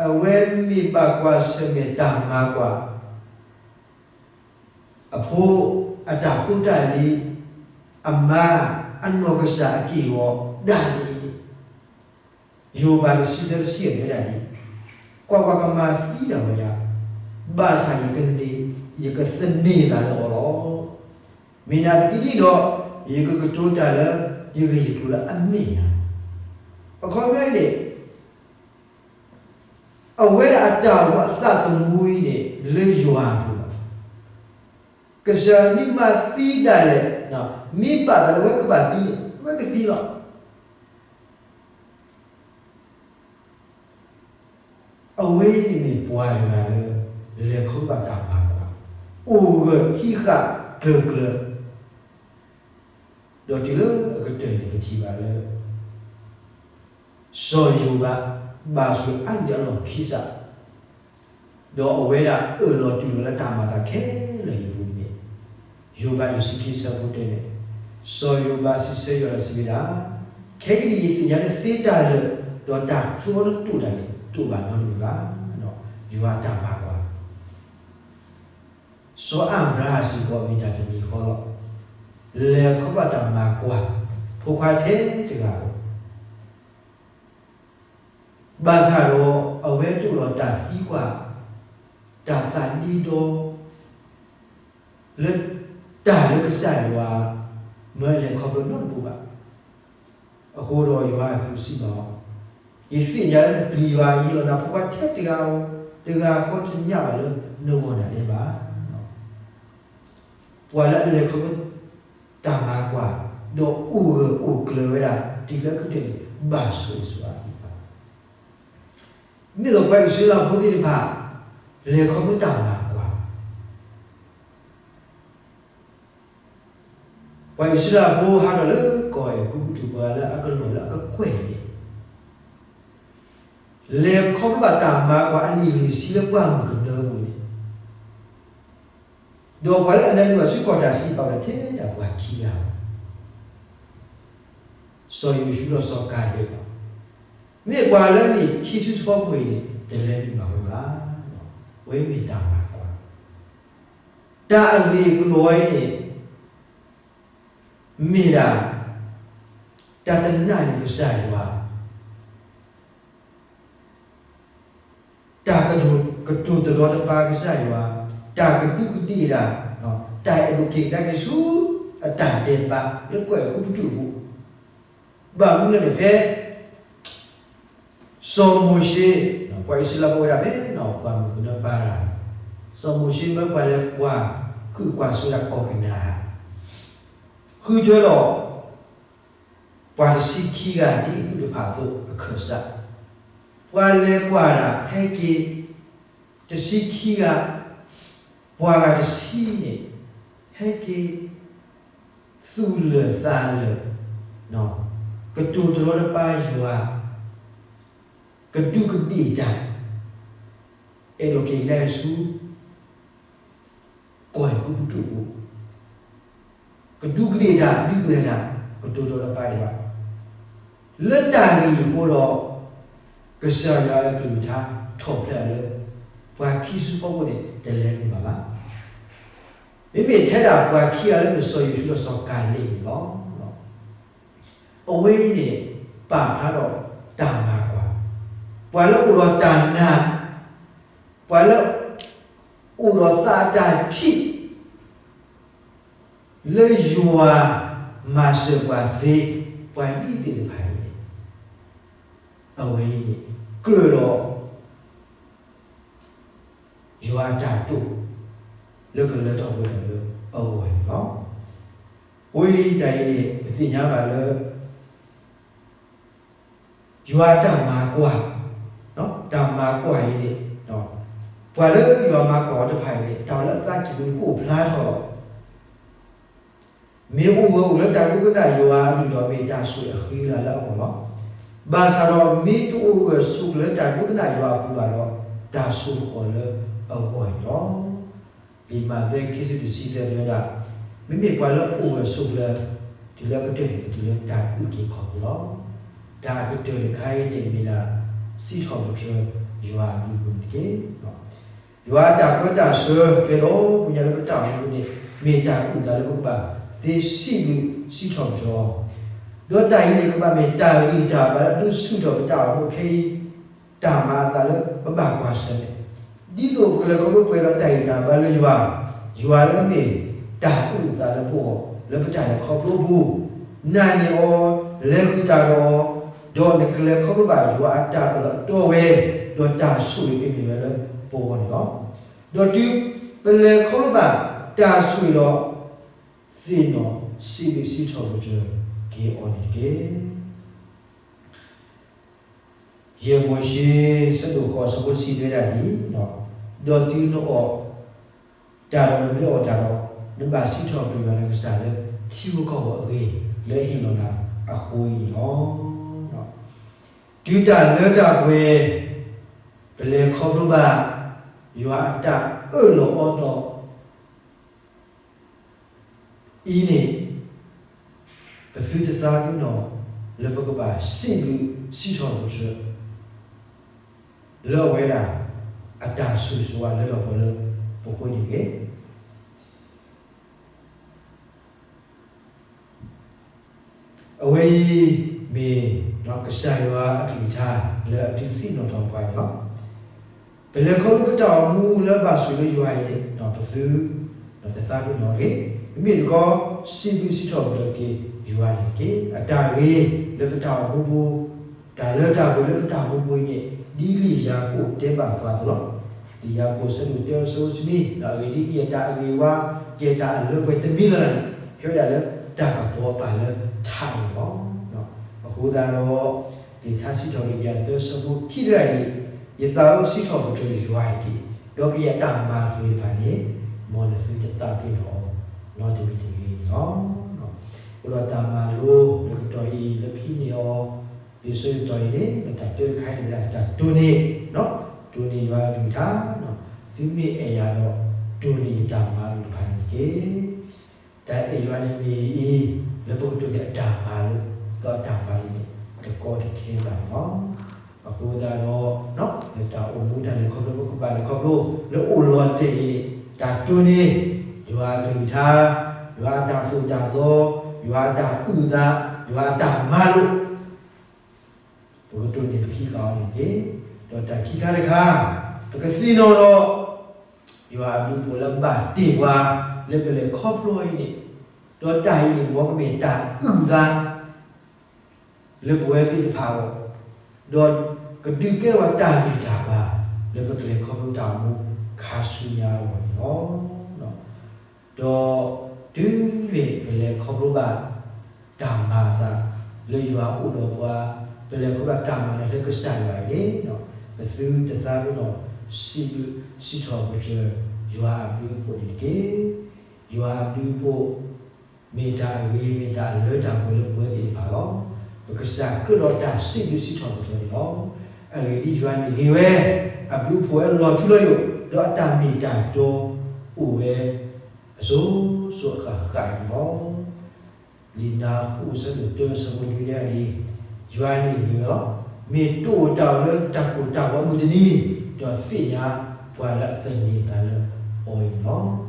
အဝဲမ့ၢ်ဘၣ်ကွၢ်ဆၢၣ်မဲာ်တၢ်မၤကွၢ် အဖိ, အတၢ်ဖိတၢ်လံၤ, အမါ, အနီၢ်ကစၢ်အက့ၢ်အဂီၤဒၣ်န့ၣ်, ယိၤဘးတဆံသၢတဆံအံၤတဲဝဲဒၣ်ဒ်အံၤ, ကွၢ်ကွၢ်, ကမၤသံဒၣ်ဝဲယၤ, ဘၣ်ဆၣ်ယကန့ၢ်, ယကသန့ၤသးလၢအီၤလီၤ. မ့ၢ်နာ်သက့ဒ်အံၤဒီး, ယကကတိၤတၢ်လၢယဂ့ၢ်ယကျိၤလၢအမဲာ်ညါ. အခီပညီအံၤန့ၣ် အဝဲဒၣ်အတၢ်အိၣ်မူအသးသမူအံၤန့ၣ် လၢယွၤအပူၤလီၤ. ကစၢ်မ့ၢ်မၤသံဒၣ်လဲာ်, မ့ၢ်ဘၣ်တၢ်လၢအဝဲကဘၣ်သံန့ၣ် အဝဲကသံလီၤ. အဝဲန့ၣ်မ့ၢ်ပှၤတဂၤလၢ လဲၤခီဖျိဘၣ်တၢ်မၤကွၢ်, အိၣ်ဂၢၢ်ဟံးဃာ်ကျၢၤကျၢၤ, ဒီးတုၤလၢအကတၢၢ်န့ၣ် ပထံၣ်ဘၣ်လၢ စီၤယိၤဘး ဘၣ်ဆိၣ်ဂ့ၤအါန့ၢ်ဒံးအလီၢ်ခံစး, ဒီးအဝဲဒၣ်အၢၣ်လီၤတူၢ်လိာ်လၢတၢ်မၤအသးခဲလၢာ်အံၤအပူၤန့ၣ်, ယိၤဘးတဆံခံဆၢဖိတၢန့ၣ်, စီၤယိၤဘးစံးဆၢယွၤဒီးစံးဝဲဒၣ်, ခဲကနံၣ်အံၤယသ့ၣ်ညါလၢသ့တၢ်လၢာ်, ဒီးတၢ်ထူအီၤနတိၣ်ဒၣ်န့ၣ် တအိၣ်ဘၣ်နီတမံၤဘၣ်. ယွၤအတၢ်မၤကွၢ် စီၤအၤဘြၤဟၣ်စ့ၢ်ကီးမ့ၢ်တၢ်တမံၤဃီလီၤ. လဲၤခီဖျိတၢ်မၤကွၢ် ဖိခွါထဲတဂၤဧိၤ, ဘၣ်ဆၣ်ဒီးအဝဲတအိၣ်ဒီးတၢ်သံကွၢ်, တၢ်သးဒ့ဒီ လၢတၢ်လၢကစၢ်ယွၤ မၢလဲၤခီဖျိနီတဘိဘၣ်. အဃိဒီးယွၤအပူၤစံးဘၣ်အီၤ, ယသ့ၣ်ညါလၢနပျံၤယွၤ ယဟ့ၣ်လီၤနၤဖိခွါထဲတဂၤဧိၤ, တဂၤဃီတညၣ်ဘၣ်လၢနဂီၢ်ဒၣ်လဲာ်ဘၣ်. ပှၤလၢအလဲၤခီဖျိတၢ်မၤကွၢ်, ဒီးအိၣ်ဂၢၢ်အိၣ်ကျၢၤဝဲဒၣ် တုၤလၢအကတၢၢ်န့ၣ် ဘၣ်ဆိၣ်ဂ့ၤဆိၣ်ဝါအီၤ. မ့ၢ်သိးပှၤအံၣ်စရ့လးဖိသ့ၣ်တဖၣ် လဲၤခီဖျိတၢ်မၤကွၢ် ပှၤအံၣ်စရ့လးဖိဟးထီၣ်လၢကီၢ်အဲၤကူပတူး ပှၤလၢအကလီၢ်လၢအကကွဲၢ်န့ၣ်, လဲၤခီဖျိဘၣ်တၢ်မၤကွၢ်အနံၣ်လွံၢ်ဆံလၢပှၢ်မုၢ်ကနၢပူၤန့ၣ်, ဒီးပှၤလၢအနၢ်လိာ်ဘၣ်ဆူကီၢ်တၢ်စံးပာ်ဝဲထဲဒၣ်ပှၤခံဂၤ, စီၤယိၤၡူဒီးစီၤကၤလ့းလီၤ. မ့ၢ်ပှၤလၢနံၣ်ခံဆံဆၢဖိအံၤန့ၣ် တလဲၤနုာ်ဘၣ်ဝဲဘၣ်. အဝဲမ့ၢ်တၢ်မၤကွၢ်, တၢ်အဂ့ၢ်အကျိၤအံၤန့ၣ် မ့ၢ်ဒၣ် တၢ်တနာ်န့ၢ်ကစၢ်ယွၤ, ကတိၤတရီတပါကစၢ်ယွၤ, တၢ်ကဒူးကဒ့ၣ်တၢ်, တၢ်အဲၣ်ဒိးက့ၤကဒါက့ၤဆူ အတၢ်ဒဲးဘးလၢကီၢ်အဲၤကူပတူးအပူၤ, ဘၣ်မနုၤလဲၣ်န့ၣ် ဖဲ စီၤမိၤၡ့, ပှၤအံၣ်စရ့လးဖိဝဲဒၣ်ဖဲ ပှၤမုၢ်ကနၢပၢတၢ်, စီၤမိၤၡ့မၢပှၤလဲၤကွၢ်ဃုာ်ကွၢ်စိတၢ်ကီၢ်ကနၤဧၣ်, ဃုထၢဒီး ပှၤတဆံခံဂၤဒ်အဒူၣ်တဖၣ်အသိးအခၢၣ်စး, ပှၤလဲၤကွၢ်တၢ်ဟဲက့ၤ တဆံခံဂၤ, ပှၤဂၤတဆံန့ၣ် ဟဲက့ၤ သူၣ်လၢာ်သးလၢာ်, ကတိၤတရီတပါယွၤ, ကဒူးကဒ့ၣ်တၢ်, အဲၣ်ဒိးက့ၤကဒါဆူ ကီၢ်အဲၤကူပတူးအပူၤ, ကဒူးကဒ့ၣ်တၢ် ဒုးပှဲၤတၢ်, ကတိၤတရီတပါယွၤ, လၢတၢ်ဂ့ၢ်အံၤအဃိဒီး ကစၢ်ယွၤအကလုၢ်ကထါထီၣ်ဖျဲးလၢ ပှၤခံဆံဃိးဖိန့ၣ် တလဲၤနုာ်ဘၣ်ဘၣ်. မ့မ့ၢ်ထဲဒၣ်ပှၤခံဂၤလၢမ့ၢ်စီၤယိၤၡူဒီးစီၤကၤလ့းန့ၣ်လီၤ. အဝဲအံၤန့ၣ် ပာ်ဖျါဒီးတၢ်မၤကွၢ်, ပှၤလၢအိၣ်ဒီးတၢ်နာ်, ပှၤလၢ အိၣ်ဒီးသးအတၢ်ထံၣ် လၢယွၤမၤစၢၤပှၤသ့ ပှၤဒ်သ့ၣ်တဖၣ်အံၤန့ၣ် အဝဲအံၤန့ၣ် ကြၢးဒီး ယွၤအတၢ်တိာ် လၢကလၢထီၣ်ပှဲၤထီၣ်လၢအဂီၢ်န့ၣ်လီၤ. အဃိအံၤတၢ်အံၤန့ၣ် ပသ့ၣ်ညါဘၣ်လၢ ယွၤအတၢ်မၤကွၢ်, တၢ်မၤကွၢ်အံၤန့ၣ် ပှၤလၢယွၤမၤကွၢ်အီၤတဖၣ်အံၤန့ၣ် တၢ်လၢအသးကံၢ်ပူၤန့ၣ် ကအိၣ်ဖျါထီၣ်လီၤ. မ့ၢ်အိၣ်ဂၢၢ်အိၣ်ကျၢၤလၢတၢ်ဒိကနၣ်ယွၤအကလုၢ်ဒီး မ့ၢ်တၢ်ဆိၣ်ဂ့ၤအဃံအလၤလၢအဂီၢ်လီၤ. ဘၣ်ဆၣ်ဒီးမ့ၢ်တအိၣ်ဂၢၢ်ဆိၣ်ကျၢၤလၢတၢ်ဒိကနၣ်ယွၤအပူၤဘၣ်ဒီး တၢ်ဆိၣ်ဃီၤလၢအဂီၢ်န့ၣ်လီၤ. လံာ်မးသဲခံဆံတဆံသၢတဲဝဲဒၣ်, မ့မ့ၢ်ပှၤလၢအအိၣ်ဂၢၢ်ဆိၣ်ကျၢၤ တုၤလၢအကတၢၢ်န့ၣ် ကတုၤလၢတၢ်အုၣ်က့ၤခီၣ်က့ၤလီၤ. တၢ်အကတၢၢ်တခါအံၤန့ၣ်မ့ၢ်ဒၣ် စံးထီၣ်ပတြၢၤယွၤအဘျုးအဖှိၣ်န့ၣ်တက့ၢ်. ယွၤအတၢ်ပၢတၢ်ဆှၢကျဲဒီဘ့ၣ်ညါလၢပတၢ်အိၣ်မူပူၤန့ၣ် မ့ၢ်တၢ်အုၣ်သးလၢပကဘၣ်သ့စံးဘျုးစံးထီၣ်ပတြၢၤအီၤ, ဒီးတၢ်အံၤန့ၣ် ကဘၣ်မ့ၢ်တၢ်ဂံၢ်တၢ်ဘါလၢအဒုးဆူၣ်ထီၣ်ပတၢ်အိၣ်မူခဲအံၤ တၢ်မၤအသးလၢပဘၣ်ကွၢ်ဆၢၣ်မဲာ်, ဒ်သိးပကလဲၤခီဖျိပှဲၤဒီးတၢ်ဂံၢ်တၢ်ဘါလၢယွၤ, ယွၤလၢအမ့ၢ်တၢ်အုၣ်အသးလၢပဂီၢ် လၢပတၢ်လဲၤခီဖျိအပူၤ, နာ်န့ၢ်အီၤ, လဲၤဃုာ်တၢ်ဒီးအီၤ, ဒီးနကလဲၤခီဖျိဘၣ်ယွၤအတၢ်အၢၣ်လီၤအတီဝဲ, ဒီးတၢ်ဆိၣ်ဂ့ၤကမ့ၢ်ဝဲလၢပဂီၢ်န့ၣ်လီၤ. ဒီးတုၤပလဲၤခီဖျိဘၣ်တၢ်ဆိၣ်ဂ့ၤဒီး သ့ၣ်နီၣ်စံးဘျုးစံးထီၣ်ပတြၢၤက့ၤအီၤန့ၣ်တက့ၢ်. ယဲၢ်မိၤၡ့ ဆၢဒိၣ်ဃိး ဆၢဖိတဆံတဲဝဲဒၣ်ဒ်အံၤ, ဒီးတုၤနအီၣ်တၢ်ဒီးနဘျၢအီၣ်တၢ်ဒီး, နဘၣ်စံးထီၣ်ပတြၢၤယွၤနကစၢ်လၢထံဖိကီၢ်ဖိအဂ့ၢ် လၢအဟ့ၣ်လီၤနၤအဃိအံၤန့ၣ်လီၤ. တုၤတၢ်လၢတၢ်ပှဲၤ ပလဲၤခီဖျိဘၣ် ယွၤအတၢ်အၢၣ်လီၤအီလီၤ အံၤန့ၣ် ပသုတသးပ့ၤနီၣ် လၢပကဘၣ်စံးဘျုးစံးထီၣ်ပတြၢၤ လၢအဝဲဒၣ် အတၢ်ဆိၣ်ဂ့ၤဆိၣ်ဝါလၢထီၣ်ပှဲၤလၢပဃိန့ၣ်တက့ၢ်. အဝဲအံၤမ့ၢ်ကစၢ်ယွၤအကလုၢ်ကထါလၢအဒုးသ့ၣ်နီၣ်ထီၣ်ပှၤန့ၣ်လီၤ. ပလဲၤခီဖျိပတၢ်အိၣ်မူလၢဘၣ်ဆိၣ်လၢယွၤအံၤန့ၣ် ပသုတသးပ့ၤနီၣ်တဂ့ၤ. မ့မ့ၢ်တခီ စံးဘျုးစံးထီၣ်ပတြၢၤက့ၤယွၤန့ၣ်တက့ၢ်. အတၢ်ဂ့ၤလၢပတၢ်အိၣ်မူပူၤ တၢ်လၢတၢ်ပှဲၤလၢပတၢ်အိၣ်မူပူၤအံၤန့ၣ် ဒ်လံာ်ယၤကိာ်တဲဘၣ်ပှၤအသိးလီၤ. လံာ်ယၤကိာ်ဆၢဒိၣ်တၢဆၢဖိတဆံနွံ ဒီးအဂ့ၢ်ဒ်အံၤ အတၢ်အဂ့ၤအဝါ ကဲတၢ်အလၢပှဲၤတမံၤလၢ်လၢ်န့ၣ် ဟဲဝဲဒၣ်လၢတၢ်ကပီၤပာ်လၢထးအံၤန့ၣ်လီၤ. အဃိသတးဒီး လံာ်ထါစံးထီၣ်ပတြၢၤက့ၤအသၢဆၢဖိခံတဂၤအံၤ ယသးအိၣ်စံးထီၣ်ပတြၢၤယွၤတက့ၢ်. ဒီးကယဲၢ်အတၢ်မၤဂ့ၤတဖၣ်န့ၣ် မ်နသုတသးပ့ၤနီၣ်အီၤ နီတမံၤတဂ့ၤန့ၣ်လီၤ. အဃိဒီးတၢ်မၤလိလၢကတီၢ်အံၤ လၢဖဲန့ၣ်အီၤ လံာ်ဆၢကတီၢ်အံၤန့ၣ် တၢ်တၢတခါအံၤန့ၣ် တၢ်တိၢ်န့ၢ် တိၢ်န့ၢ်ယွၤအကလုၢ်ကထါ, သုမ့ၢ်အဲၣ်ယၤဒီး တိၢ်န့ၢ်ယတၢ်မၤလိာ်တဖၣ်န့ၣ်တက့ၢ်. တၢ်အဲၣ်ယွၤန့ၣ်မ့ၢ်အံၤ လၢပကတိၢ်န့ၢ်အတၢ်မၤလိာ်, ဒီးအတၢ်မၤလိာ်န့ၣ် တကီတခဲဘၣ်န့ၣ်လီၤ. အဃိသတးဒီး လၢတၢ်အိၣ်မူတၢ်လဲၤခီဖျိ ပကဘၣ်လဲၤခီဖျိ လၢအိၣ်လီၤတဲာ်အံၤန့ၣ် တၢ်တိၢ်န့ၢ် ယွၤအကလုၢ်ကထါ, ယွၤအတၢ်သိၣ်တၢ်သီ, ယွၤအတၢ်အုၣ်အသး, ယွၤအတၢ်မၤလိာ် ပကတိၢ်န့ၢ်ပခံခါအီၤန့ၣ်တက့ၢ်. ဒီးတၢ်ခံခါတခါ ပကသ့ၣ်နီၣ်ဒီး ယွၤအဘျုးအဖှိၣ်လၢဘၣ်တ့ၢ်ပှၤ လၢပလဲၤခီဖျိအံၤန့ၣ်, ဒီးတၢ်အံၤန့ၣ် မ်ကမ့ၢ်တၢ်အုၣ်အသး လၢပဝဲသ့ၣ်တဖၣ်အဂီၢ်, ဒီးကဒုးကဲထီၣ်တၢ်ဂံၢ်တၢ်ဘါ လၢပကလဲၤခီဖျိတၢ်အိၣ်မူခါဆူညါအဂီၢ်န့ၣ်လီၤ. ဒီးတုၤမ့ၢ်ပလဲၤခီဖျိဘၣ်တၢ်မၤအသး လၢယွၤအိၣ်ဒီးပှၤ, ပလဲၤခီဖျိဘၣ်တၢ်မၤနၢၤလၢကစၢ်ယွၤအံၤန့ၣ်, ပသုတသးပ့ၤနီၣ် စံးဘျုးစံးထီၣ်ပတြၢၤယွၤအဘျုးအဖှိၣ်န့ၣ်တက့ၢ်. ယွၤအဘျုးအဖှိၣ် မ့ၢ်တၢ်အဂ့ၤ မ့ၢ်တၢ်အလၢတၢ်ပှဲၤလၢပဝဲသ့ၣ်တဖၣ်လီၤ. ပကစၢ်ကြၢးဒီးတၢ်စံးဘျုးစံးထီၣ်ပတြၢၤန့ၣ်လီၤ. အဂ့ၢ်ဒ်အံၤ, ယွၤန့ၣ်ဂ့ၤဝဲ, အဘျုးအဖှိၣ်ဝဲလီၤထူလီၤယိာ်, ဒီးအတၢ်မ့ၢ်တၢ်တီအိၣ်ဝဲ အစိၤစိၤအဃၣ်ဃၣ်န့ၣ်လီၤ. လံာ်နၤဟူ အဆၢဒိၣ်တၢ အဆၢဖိနွံ တဲဒ်အံၤ, ယွၤန့ၣ်ဂ့ၤဝဲလီၤ. မ့ၢ်တအိၣ်တၢ်အီၣ်လၢတၢ်ကိၢ်တၢ်ဂီၤအမုၢ်တနံၤ, ဒီးသ့ၣ်ညါပှၤလၢအသန့ၤအသးလၢအီၤအံၤန့ၣ်လီၤ. လၢခံက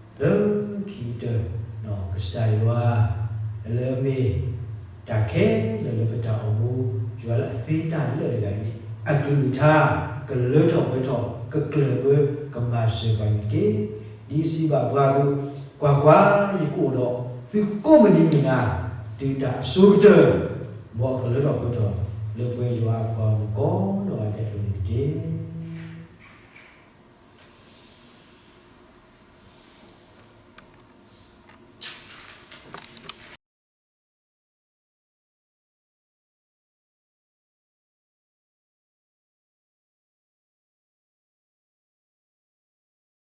တၢၢ်, ကစၢ်ယွၤ လၢအမ့ၢ်တၢ်ခဲလၢာ်လၢပတၢ်အိၣ်မူ, ယွၤလၢအသ့တၢ်လၢာ်တဂၤအံၤန့ၣ် အကလုၢ်ကထါ ကလၢထီၣ်ပှဲၤထီၣ် ကကျၢၢ်ဘၢ ကမၤစၢၤပှၤန့ၣ်တက့ၢ်. ဒ်စံးဘၣ်ပှၤအသိး, ကွၢ်ကွၢ်, ယကအိၣ်ဒီးသုကိးမုၢ်နံၤမုၢ်နၤ တုၤတၢ်အစိၤကတၢၢ်, မ်အကလၢထီၣ်ပှဲၤထီၣ် လၢပဝဲယွၤအပှၤဂီၢ်မုၢ်ကိးနီၢ်ဂၤဒဲးအလိၤန့ၣ်တက့ၢ်.